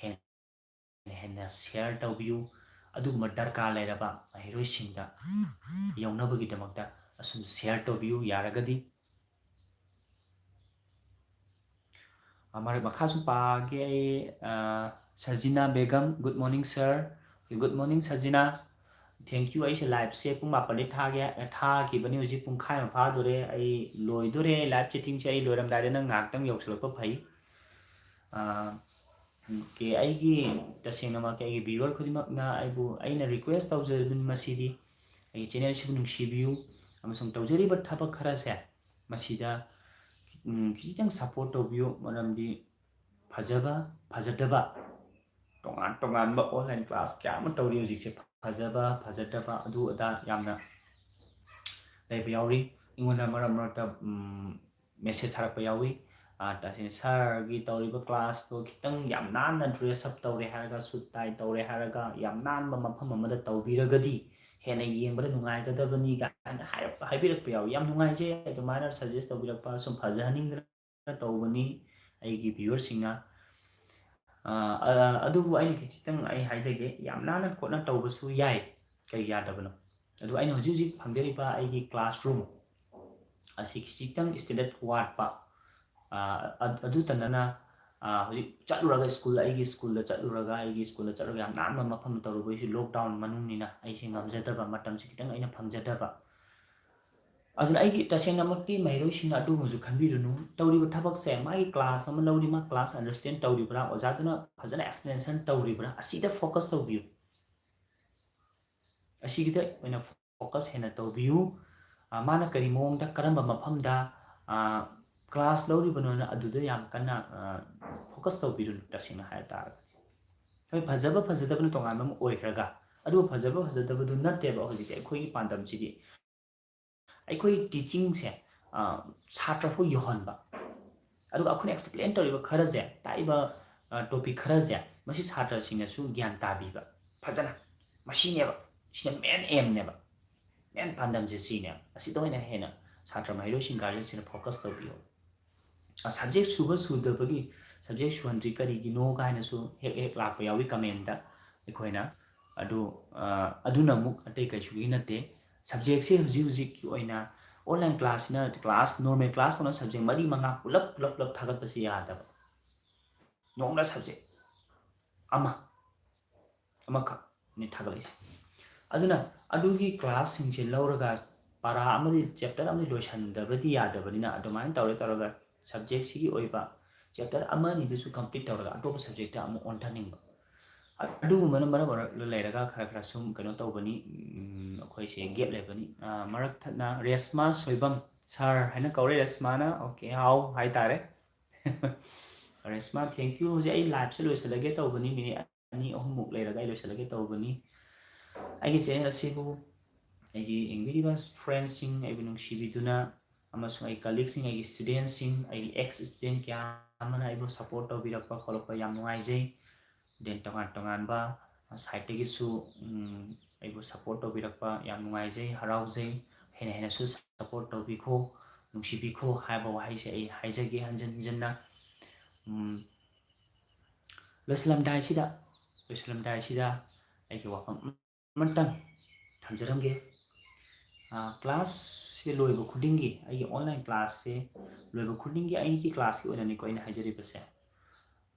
ꯍꯦꯟꯅ ꯍꯦꯟꯅ share ꯇꯧꯕꯤꯌꯨ꯫ ꯑꯗꯨꯒꯨꯝꯕ ꯗꯔꯀꯥꯔ ꯂꯩꯔꯕ ꯃꯍꯩꯔꯣꯏꯁꯤꯡꯗ ꯌꯧꯅꯕꯒꯤꯗꯃꯛꯇ ꯑꯁꯨꯝ share ꯇꯧꯕꯤꯌꯨ ꯌꯥꯔꯒꯗꯤ꯫ ꯑ, ꯃꯔꯛ ꯃꯈꯥ ꯁꯨꯝ ꯄꯥꯒꯦ ꯑꯩ, ꯑ, ꯁꯖꯤꯅꯥ Begum, good morning sir꯫ Good morning ꯁꯖꯤꯅꯥ꯫ Thank you꯫ ꯑꯩꯁꯦ liveꯁꯦ ꯄꯨꯡ ꯃꯥꯄꯟꯗꯩ ꯊꯥꯒꯦ, ꯊꯥꯈꯤꯕꯅꯤ, ꯍꯧꯖꯤꯛ ꯄꯨꯡꯈꯥꯏ ꯑꯃ ꯐꯥꯗꯣꯔꯦ꯫ ꯑꯩ ꯂꯣꯏꯗꯣꯔꯦ live chattingꯁꯦ, ꯑꯩ ꯂꯣꯏꯔꯝꯗꯥꯏꯗ ꯅꯪ ꯉꯥꯏꯍꯥꯛꯇꯪ ꯌꯧꯁꯤꯜꯂꯛꯄ ꯐꯩ꯫ ꯑ, ꯑꯣꯀꯦ, ꯑꯩꯒꯤ, ꯇꯁꯦꯡꯅꯃꯛꯀꯤ ꯑꯩꯒꯤ viewer ꯈꯨꯗꯤꯡꯃꯛꯅ ꯑꯩꯕꯨ, ꯑꯩꯅ request ꯇꯧꯖꯔꯤꯕ ꯃꯁꯤꯗꯤ, ꯑꯩꯒꯤ channelꯁꯤꯕꯨ ꯅꯨꯡꯁꯤꯕꯤꯌꯨ ꯑꯃꯁꯨꯡ ꯇꯧꯖꯔꯤꯕ ꯊꯕꯛ ꯈꯔꯁꯦ ꯃꯁꯤꯗ, ꯎꯝ, ꯈꯤꯇꯪ support ꯇꯧꯕꯤꯌꯨ꯫ ꯃꯔꯝꯗꯤ ꯐꯖꯕ, ꯐꯖꯗꯕ, ꯇꯣꯉꯥꯟ ꯇꯣꯉꯥꯟꯕ online class ꯀꯌꯥ ꯑꯃ ꯇꯧꯔꯤ ꯍꯧꯖꯤꯛꯁꯦ꯫ ꯐꯖꯕ, ꯐꯖꯗꯕ, ꯑꯗꯨ ꯑꯗꯥ ꯌꯥꯝꯅ ꯂꯩꯕ ꯌꯥꯎꯔꯤ꯫ ꯑꯩꯉꯣꯟꯗ ꯃꯔꯛ ꯃꯔꯛꯇ, ꯎꯝ, message ꯊꯥꯔꯛꯄ ꯌꯥꯎꯏ꯫ ꯇꯁꯦꯡꯅ ꯁꯥꯔꯒꯤ ꯇꯧꯔꯤꯕ ꯀ꯭ꯂꯥꯁꯇꯣ ꯈꯤꯇꯪ ꯌꯥꯝ ꯅꯥꯟꯅ dress up ꯇꯧꯔꯦ ꯍꯥꯏꯔꯒ, suit tie ꯇꯧꯔꯦ ꯍꯥꯏꯔꯒ, ꯌꯥꯝ ꯅꯥꯟꯕ ꯃꯐꯝ ꯑꯃꯗ ꯇꯧꯕꯤꯔꯒꯗꯤ ꯍꯦꯟꯅ ꯌꯦꯡꯕꯗ ꯅꯨꯡꯉꯥꯏꯒꯗꯕꯅꯤ ꯀꯥꯏꯅ ꯍꯥꯏꯔꯛꯄ, ꯍꯥꯏꯕꯤꯔꯛꯄ ꯌꯥꯎꯏ꯫ ꯌꯥꯝ ꯅꯨꯡꯉꯥꯏꯖꯩ ꯑꯗꯨꯃꯥꯏꯅ suggest ꯇꯧꯕꯤꯔꯛꯄ, ꯁꯨꯝ ꯐꯖꯍꯟꯅꯤꯡꯗꯅ ꯇꯧꯕꯅꯤ ꯑꯩꯒꯤ viewerꯁꯤꯡꯅ꯫ ꯑ, ꯑ, ꯑꯗꯨꯕꯨ ꯑꯩꯅ ꯈꯤꯇꯪ ꯑꯩ ꯍꯥꯏꯖꯒꯦ, ꯌꯥꯝ ꯅꯥꯟꯅ ꯈꯣꯠꯅ ꯇꯧꯕꯁꯨ ꯌꯥꯏ, ꯀꯔꯤ ꯌꯥꯗꯕꯅꯣ? ꯑꯗꯨ ꯑꯩꯅ ꯍꯧꯖꯤꯛ ꯍꯧꯖꯤꯛ ꯐꯝꯖꯔꯤꯕ ꯑꯩꯒꯤ classroom ꯑꯁꯤ ꯈꯤꯖꯤꯛꯇꯪ standard ꯋꯥꯠꯄ, ꯑ, ꯑ, ꯑꯗꯨꯇ ꯅꯠꯇꯅ, ꯑ, ꯍꯧꯖꯤꯛ ꯆꯠꯂꯨꯔꯒ school, ꯑꯩꯒꯤ schoolꯗ ꯆꯠꯂꯨꯔꯒ, ꯑꯩꯒꯤ schoolꯗ ꯆꯠꯂꯨꯔꯒ ꯌꯥꯝ ꯅꯥꯟꯕ ꯃꯐꯝꯗ ꯇꯧꯔꯨꯕ, ꯑꯩꯁꯨ lockdown ꯃꯅꯨꯡꯅꯤꯅ ꯑꯩꯁꯦ ꯉꯝꯖꯗꯕ, ꯃꯇꯝꯁꯨ ꯈꯤꯇꯪ ꯑꯩꯅ ꯐꯪꯖꯗꯕ꯫ ꯑꯗꯨꯅ ꯑꯩꯒꯤ ꯇꯁꯦꯡꯅꯃꯛꯇꯤ ꯃꯍꯩꯔꯣꯏꯁꯤꯡꯅ ꯑꯗꯨꯒꯨꯝꯕꯁꯨ ꯈꯟꯕꯤꯔꯨꯅꯨ꯫ ꯇꯧꯔꯤꯕ ꯊꯕꯛꯁꯦ, ꯃꯥꯒꯤ class ꯑꯃ ꯂꯧꯔꯤ, ꯃꯥ class understand ꯇꯧꯔꯤꯕ꯭ꯔꯥ, ꯑꯣꯖꯥꯗꯨꯅ ꯐꯖꯅ explanation ꯇꯧꯔꯤꯕ꯭ꯔꯥ, ꯑꯁꯤꯗ focus ꯇꯧꯕꯤꯌꯨ꯫ ꯑꯁꯤꯒꯤꯗ ꯑꯣꯏꯅ focus ꯍꯦꯟꯅ ꯇꯧꯕꯤꯌꯨ꯫ ꯑ, ꯃꯥꯅ ꯀꯔꯤ ꯃꯑꯣꯡꯗ, ꯀꯔꯝꯕ ꯃꯐꯝꯗ, ꯑ, class ꯂꯧꯔꯤꯕꯅꯣꯅ ꯑꯗꯨꯗ ꯌꯥꯝ ꯀꯟꯅ, ꯑ, focus ꯇꯧꯕꯤꯔꯨꯅꯨ, ꯇꯁꯦꯡꯅ ꯍꯥꯏ ꯇꯥꯔꯒꯗꯤ꯫ ꯍꯣꯏ, ꯐꯖꯕ ꯐꯖꯗꯕꯅ ꯇꯣꯉꯥꯟꯕ ꯑꯃ ꯑꯣꯏꯈ꯭ꯔꯒ, ꯑꯗꯨꯕꯨ ꯐꯖꯕ ꯐꯖꯗꯕꯗꯨ ꯅꯠꯇꯦꯕ ꯍꯧꯖꯤꯛꯇꯤ ꯑꯩꯈꯣꯏꯒꯤ ꯄꯥꯟꯗꯝꯁꯤꯗꯤ꯫ ꯑꯩꯈꯣꯏ teachingꯁꯦ, ꯑ, ꯁꯥꯇ꯭ꯔ ꯐꯥꯎ ꯌꯧꯍꯟꯕ, ꯑꯗꯨꯒ ꯑꯩꯈꯣꯏꯅ explain ꯇꯧꯔꯤꯕ ꯈꯔꯁꯦ, ꯇꯥꯛꯏꯕ, ꯑ, topic ꯈꯔꯁꯦ, ꯃꯁꯤ ꯁꯥꯇ꯭ꯔꯁꯤꯡꯅꯁꯨ ꯒ꯭ꯌꯥꯟ ꯇꯥꯕꯤꯕ ꯐꯖꯅ, ꯃꯁꯤꯅꯦꯕ, ꯁꯤꯅ main aimꯅꯦꯕ, main ꯄꯥꯟꯗꯝꯁꯦ ꯁꯤꯅꯦꯕ꯫ ꯑꯁꯤꯗ ꯑꯣꯏꯅ ꯍꯦꯟꯅ ꯁꯥꯇ꯭ꯔ ꯃꯍꯩꯔꯣꯏꯁꯤꯡ, guardianꯁꯤꯡꯅ focus ꯇꯧꯕꯤꯌꯣ꯫ ꯑ, subject ꯁꯨꯕ ꯁꯨꯗꯕꯒꯤ, subject ꯁꯨꯍꯟꯗ꯭ꯔꯤ ꯀꯔꯤꯒꯤꯅꯣ ꯀꯥꯏꯅꯁꯨ ꯍꯦꯛ ꯍꯦꯛ ꯂꯥꯛꯄ ꯌꯥꯎꯏ commentꯇ꯫ ꯑꯩꯈꯣꯏꯅ ꯑꯗꯨ, ꯑ, ꯑꯗꯨꯅ ꯑꯃꯨꯛ ꯑꯇꯩ ꯀꯩꯁꯨꯒꯤ ꯅꯠꯇꯦ꯫ Subjectꯁꯦ ꯍꯧꯖꯤꯛ ꯍꯧꯖꯤꯛꯀꯤ ꯑꯣꯏꯅ online classꯁꯤꯅ class, normal class ꯇꯧꯅ subject ꯃꯔꯤ ꯃꯉꯥ ꯄꯨꯂꯞ, ꯄꯨꯂꯞ, ꯄꯨꯂꯞ ꯊꯥꯒꯠꯄꯁꯦ ꯌꯥꯗꯕ꯫ ꯅꯣꯡꯃꯗ subject ꯑꯃ, ꯑꯃꯈꯛꯅꯤ ꯊꯥꯒꯠꯂꯛꯏꯁꯦ꯫ ꯑꯗꯨꯅ ꯑꯗꯨꯒꯤ classꯁꯤꯡꯁꯦ ꯂꯧꯔꯒ ꯄꯔꯥ ꯑꯃꯗꯤ, chapter ꯑꯃꯗꯤ ꯂꯣꯏꯁꯤꯟꯗꯕꯗꯤ ꯌꯥꯗꯕꯅꯤꯅ, ꯑꯗꯨꯃꯥꯏꯅ ꯇꯧꯔ ꯇꯧꯔꯒ subjectꯁꯤꯒꯤ ꯑꯣꯏꯕ chapter ꯑꯃ ꯑꯅꯤꯗꯨꯁꯨ complete ꯇꯧꯔꯒ ꯑꯇꯣꯞꯄ subjectꯇ ꯑꯃꯨꯛ ꯑꯣꯟꯊꯅꯤꯡꯕ꯫ ꯑꯗꯨꯒꯨꯝꯕꯅ ꯃꯔꯝ ꯑꯣꯏꯔ-, ꯂꯩꯔꯒ ꯈꯔ ꯈꯔ ꯁꯨꯝ ꯀꯩꯅꯣ ꯇꯧꯕꯅꯤ, ꯎꯝ, ꯑꯩꯈꯣꯏꯁꯦ gap ꯂꯩꯕꯅꯤ꯫ ꯑ, ꯃꯔꯛ ꯊꯠꯅ ꯔꯦꯁꯃꯥ ꯁꯣꯏꯕꯝ, sir ꯍꯥꯏꯅ ꯀꯧꯔꯦ ꯔꯦꯁꯃꯥꯅ꯫ Okay, ꯍꯥꯎ ꯍꯥꯏꯇꯥꯔꯦ꯫ Reshma, thank you꯫ ꯍꯧꯖꯤꯛ ꯑꯩ liveꯁꯦ ꯂꯣꯏꯁꯤꯜꯂꯒꯦ ꯇꯧꯕꯅꯤ, minute ꯑꯅꯤ ꯑꯍꯨꯝꯃꯨꯛ ꯂꯩꯔꯒ ꯑꯩ ꯂꯣꯏꯁꯤꯜꯂꯒꯦ ꯇꯧꯕꯅꯤ꯫ ꯑꯩꯒꯤ channel ꯑꯁꯤꯕꯨ ꯑꯩꯒꯤ ꯌꯦꯡꯕꯤꯔꯤꯕ friendsꯁꯤꯡ, ꯑꯩꯕꯨ ꯅꯨꯡꯁꯤꯕꯤꯗꯨꯅ ꯑꯃꯁꯨꯡ ꯑꯩꯒꯤ colleagueꯁꯤꯡ, ꯑꯩꯒꯤ studentꯁꯤꯡ, ꯑꯩꯒꯤ ex student ꯀꯌꯥ ꯑꯃꯅ ꯑꯩꯕꯨ support ꯇꯧꯕꯤꯔꯛꯄ ꯈꯣꯠꯂꯛꯄ ꯌꯥꯝ ꯅꯨꯡꯉꯥꯏꯖꯩ꯫ Then ꯇꯣꯉꯥꯟ ꯇꯣꯉꯥꯟꯕ sideꯇꯒꯤꯁꯨ, ꯎꯝ, ꯑꯩꯕꯨ support ꯇꯧꯕꯤꯔꯛꯄ ꯌꯥꯝ ꯅꯨꯡꯉꯥꯏꯖꯩ, ꯍꯔꯥꯎꯖꯩ꯫ ꯍꯦꯟꯅ ꯍꯦꯟꯅꯁꯨ support ꯇꯧꯕꯤꯈꯣ, ꯅꯨꯡꯁꯤꯕꯤꯈꯣ ꯍꯥꯏꯕ ꯋꯥꯍꯩꯁꯦ ꯑꯩ ꯍꯥꯏꯖꯒꯦ ꯍꯟꯖꯤꯟ ꯍꯟꯖꯤꯟꯅ꯫ ꯎꯝ, ꯂꯣꯏꯁꯤꯜꯂꯝꯗꯥꯏꯁꯤꯗ, ꯂꯣꯏꯁꯤꯜꯂꯝꯗꯥꯏꯁꯤꯗ ꯑꯩꯒꯤ ꯋꯥꯐꯝ ꯑꯃꯇꯪ ꯊꯝꯖꯔꯝꯒꯦ꯫ ꯑꯥ, classꯁꯦ ꯂꯣꯏꯕ ꯈꯨꯗꯤꯡꯒꯤ, ꯑꯩꯒꯤ online classꯁꯦ ꯂꯣꯏꯕ ꯈꯨꯗꯤꯡꯒꯤ ꯑꯩꯒꯤ classꯀꯤ ꯑꯣꯏꯅꯅꯤꯀꯣ ꯑꯩꯅ ꯍꯥꯏꯖꯔꯤꯕꯁꯦ,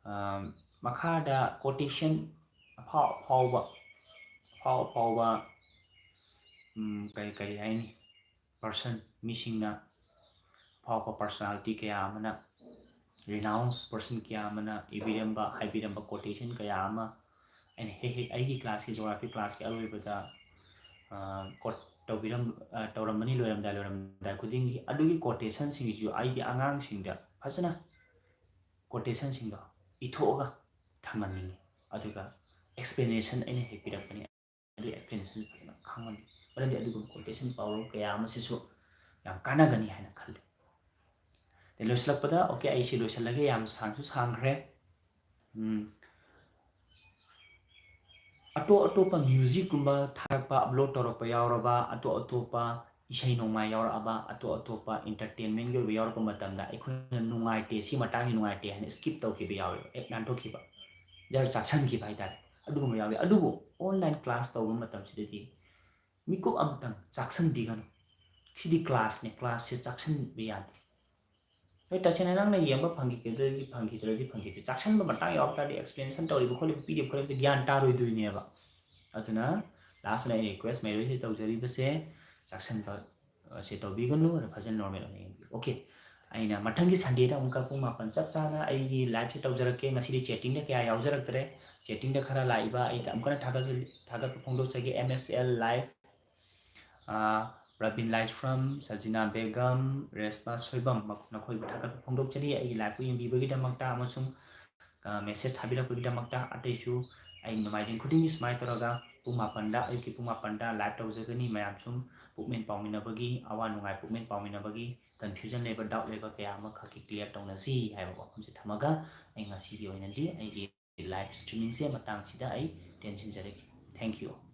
ꯑꯥ, ꯃꯈꯥꯗ quotation ꯑꯐꯥꯎ ꯑꯐꯥꯎꯕ, ꯑꯐꯥꯎ ꯑꯐꯥꯎꯕ, ꯎꯝ, ꯀꯔꯤ, ꯀꯔꯤ ꯍꯥꯏꯅꯤ, person, ꯃꯤꯁꯤꯡꯅ, ꯑꯐꯥꯎꯕ personality ꯀꯌꯥ ꯑꯃꯅ, renowned person ꯀꯌꯥ ꯑꯃꯅ ꯏꯕꯤꯔꯝꯕ, ꯍꯥꯏꯕꯤꯔꯝꯕ quotation ꯀꯌꯥ ꯑꯃ ꯑꯩꯅ ꯍꯦꯛ ꯍꯦꯛ ꯑꯩꯒꯤ classꯀꯤ, geography classꯀꯤ ꯑꯔꯣꯏꯕꯗ, ꯑ, quote ꯇꯧꯕꯤꯔꯝ-, ꯑ, ꯇꯧꯔꯝꯕꯅꯤ ꯂꯣꯏꯔꯝꯗꯥꯏ, ꯂꯣꯏꯔꯝꯗꯥꯏ ꯈꯨꯗꯤꯡꯒꯤ꯫ ꯑꯗꯨꯒꯤ quotationꯁꯤꯡꯁꯤꯁꯨ ꯑꯩꯒꯤ ꯑꯉꯥꯡꯁꯤꯡꯗ ꯐꯖꯅ quotationꯁꯤꯡꯗꯣ ꯏꯊꯣꯛꯑꯒ ꯊꯝꯍꯟꯅꯤꯡꯉꯤ꯫ ꯑꯗꯨꯒ explanation ꯑꯩꯅ ꯍꯦꯛ ꯄꯤꯔꯛꯄꯅꯤ꯫ ꯑꯗꯨꯒꯤ explanation ꯐꯖꯅ ꯈꯪꯍꯟꯅꯤꯡꯉꯤ꯫ ꯃꯔꯝꯗꯤ ꯑꯗꯨꯒꯨꯝꯕ quotation power ꯀꯌꯥ ꯑꯃꯁꯤꯁꯨ ꯌꯥꯝ ꯀꯥꯟꯅꯒꯅꯤ ꯍꯥꯏꯅ ꯈꯜꯂꯤ꯫ ꯑꯗꯩ ꯂꯣꯏꯁꯤꯜꯂꯛꯄꯗ, okay, ꯑꯩ ꯁꯤ ꯂꯣꯏꯁꯤꯜꯂꯒꯦ, ꯌꯥꯝ ꯁꯥꯡꯁꯨ ꯁꯥꯡꯈ꯭ꯔꯦ꯫ ꯎꯝ꯫ ꯑꯇꯣꯞ ꯑꯇꯣꯞꯄ musicꯀꯨꯝꯕ ꯊꯥꯔꯛꯄ, upload ꯇꯧꯔꯛꯄ ꯌꯥꯎꯔꯕ, ꯑꯇꯣꯞ ꯑꯇꯣꯞꯄ ꯏꯁꯩ ꯅꯣꯡꯃꯥꯏ ꯌꯥꯎꯔꯛꯑꯕ, ꯑꯇꯣꯞ ꯑꯇꯣꯞꯄ entertainmentꯀꯤ ꯑꯣꯏꯕ ꯌꯥꯎꯔꯛꯄ ꯃꯇꯝꯗ ꯑꯩꯈꯣꯏꯅ ꯅꯨꯡꯉꯥꯏꯇꯦ, ꯁꯤ ꯃꯇꯥꯡꯁꯤ ꯅꯨꯡꯉꯥꯏꯇꯦ ꯍꯥꯏꯅ skip ꯇꯧꯈꯤꯕ ꯌꯥꯎꯋꯦꯕ, app ꯅꯥꯟꯊꯣꯛꯈꯤꯕ, ꯖꯔ ꯆꯥꯛꯁꯟꯈꯤꯕ ꯍꯥꯏꯇꯥꯔꯦ, ꯑꯗꯨꯒꯨꯝꯕ ꯌꯥꯎꯋꯤ꯫ ꯑꯗꯨꯕꯨ online class ꯇꯧꯕ ꯃꯇꯝꯁꯤꯗꯗꯤ ꯃꯤꯀꯨꯞ ꯑꯃꯇꯪ ꯆꯥꯛꯁꯟꯕꯤꯒꯅꯨ꯫ ꯁꯤꯗꯤ classꯅꯦ, classꯁꯦ ꯆꯥꯛꯁꯟꯕ ꯌꯥꯗꯦ꯫ ꯍꯣꯏ, ꯇꯁꯦꯡꯅ ꯅꯪꯅ ꯌꯦꯡꯕ ꯐꯪꯈꯤꯗ꯭ꯔꯗꯤ ꯐꯪꯈꯤꯗ꯭ꯔꯗꯤ ꯐꯪꯈꯤꯗ꯭ꯔꯦ, ꯆꯥꯛꯁꯟꯕ ꯃꯇꯥꯡ ꯌꯥꯎꯔꯛ ꯇꯥꯔꯗꯤ explanation ꯇꯧꯔꯤꯕ ꯈꯣꯠꯂꯤꯕ, ꯄꯤꯔꯤꯕ ꯈꯣꯠꯂꯤꯕꯁꯦ ꯒ꯭ꯌꯥꯟ ꯇꯥꯔꯣꯏꯗꯣꯏꯅꯦꯕ꯫ ꯑꯗꯨꯅ last ꯑꯣꯏꯅ ꯑꯩ request ꯃꯩꯔꯣꯏꯁꯤ ꯇꯧꯖꯔꯤꯕꯁꯦ, ꯆꯥꯛꯁꯟꯕ, ꯑ, ꯁꯦ ꯇꯧꯕꯤꯒꯅꯨ, ꯑꯗꯨ ꯐꯖꯅ normal ꯑꯣꯏꯅ ꯌꯦꯡꯕꯤꯌꯨ꯫ Okay, ꯑꯩꯅ ꯃꯊꯪꯒꯤ Sundayꯗ ꯑꯃꯨꯛꯀ ꯄꯨꯡ ꯃꯥꯄꯟ ꯆꯞ ꯆꯥꯅ ꯑꯩꯒꯤ liveꯁꯦ ꯇꯧꯖꯔꯛꯀꯦ꯫ ꯉꯁꯤꯗꯤ chattingꯗ ꯀꯌꯥ ꯌꯥꯎꯖꯔꯛꯇ꯭ꯔꯦ꯫ Chattingꯗ ꯈꯔ ꯂꯥꯛꯏꯕ ꯑꯩ ꯑꯃꯨꯛꯀ ꯍꯟꯅ ꯊꯥꯒꯠꯆ-, ꯊꯥꯒꯠꯄ ꯐꯣꯡꯗꯣꯛꯆꯒꯦ꯫ M S L Live, ꯑ, ꯔꯕꯤꯟ ꯂꯥꯏꯁ꯭ꯔꯝ, ꯁꯖꯤꯅꯥ ꯕꯦꯒꯝ, ꯔꯦꯁꯃꯥ ꯁꯣꯏꯕꯝ, ꯃꯈꯣ-, ꯅꯈꯣꯏꯕꯨ ꯊꯥꯒꯠꯄ ꯐꯣꯡꯗꯣꯛꯆꯔꯤ ꯑꯩꯒꯤ liveꯄꯨ ꯌꯦꯡꯕꯤꯕꯒꯤꯗꯃꯛꯇ ꯑꯃꯁꯨꯡ, ꯑ, message ꯊꯥꯕꯤꯔꯛꯄꯒꯤꯗꯃꯛꯇ꯫ ꯑꯇꯩꯁꯨ ꯑꯩ ꯅꯣꯡꯃꯥꯏꯖꯤꯡ ꯈꯨꯗꯤꯡꯒꯤ ꯁꯨꯃꯥꯏꯅ ꯇꯧꯔꯒ ꯄꯨꯡ ꯃꯥꯄꯟꯗ, ꯑꯌꯨꯛꯀꯤ ꯄꯨꯡ ꯃꯥꯄꯟꯗ live ꯇꯧꯖꯒꯅꯤ꯫ ꯃꯌꯥꯝ ꯁꯨꯝ ꯄꯨꯛꯃꯦꯟ ꯄꯥꯎꯃꯤꯟꯅꯕꯒꯤ, ꯑꯋꯥ ꯅꯨꯡꯉꯥꯏ ꯄꯨꯛꯃꯦꯟ ꯄꯥꯎꯃꯤꯟꯅꯕꯒꯤ, confusion ꯂꯩꯕ, doubt ꯂꯩꯕ ꯀꯌꯥ ꯑꯃꯈꯛꯀꯤ clear ꯇꯧꯅꯁꯤ ꯍꯥꯏꯕ ꯋꯥꯐꯝꯁꯦ ꯊꯝꯃꯒ, ꯑꯩ ꯉꯁꯤꯒꯤ ꯑꯣꯏꯅꯗꯤ ꯑꯩꯒꯤ live streamingꯁꯦ ꯃꯇꯥꯡꯁꯤꯗ ꯑꯩ ꯇꯦꯟꯁꯤꯟꯖꯔꯒꯦ꯫ Thank you꯫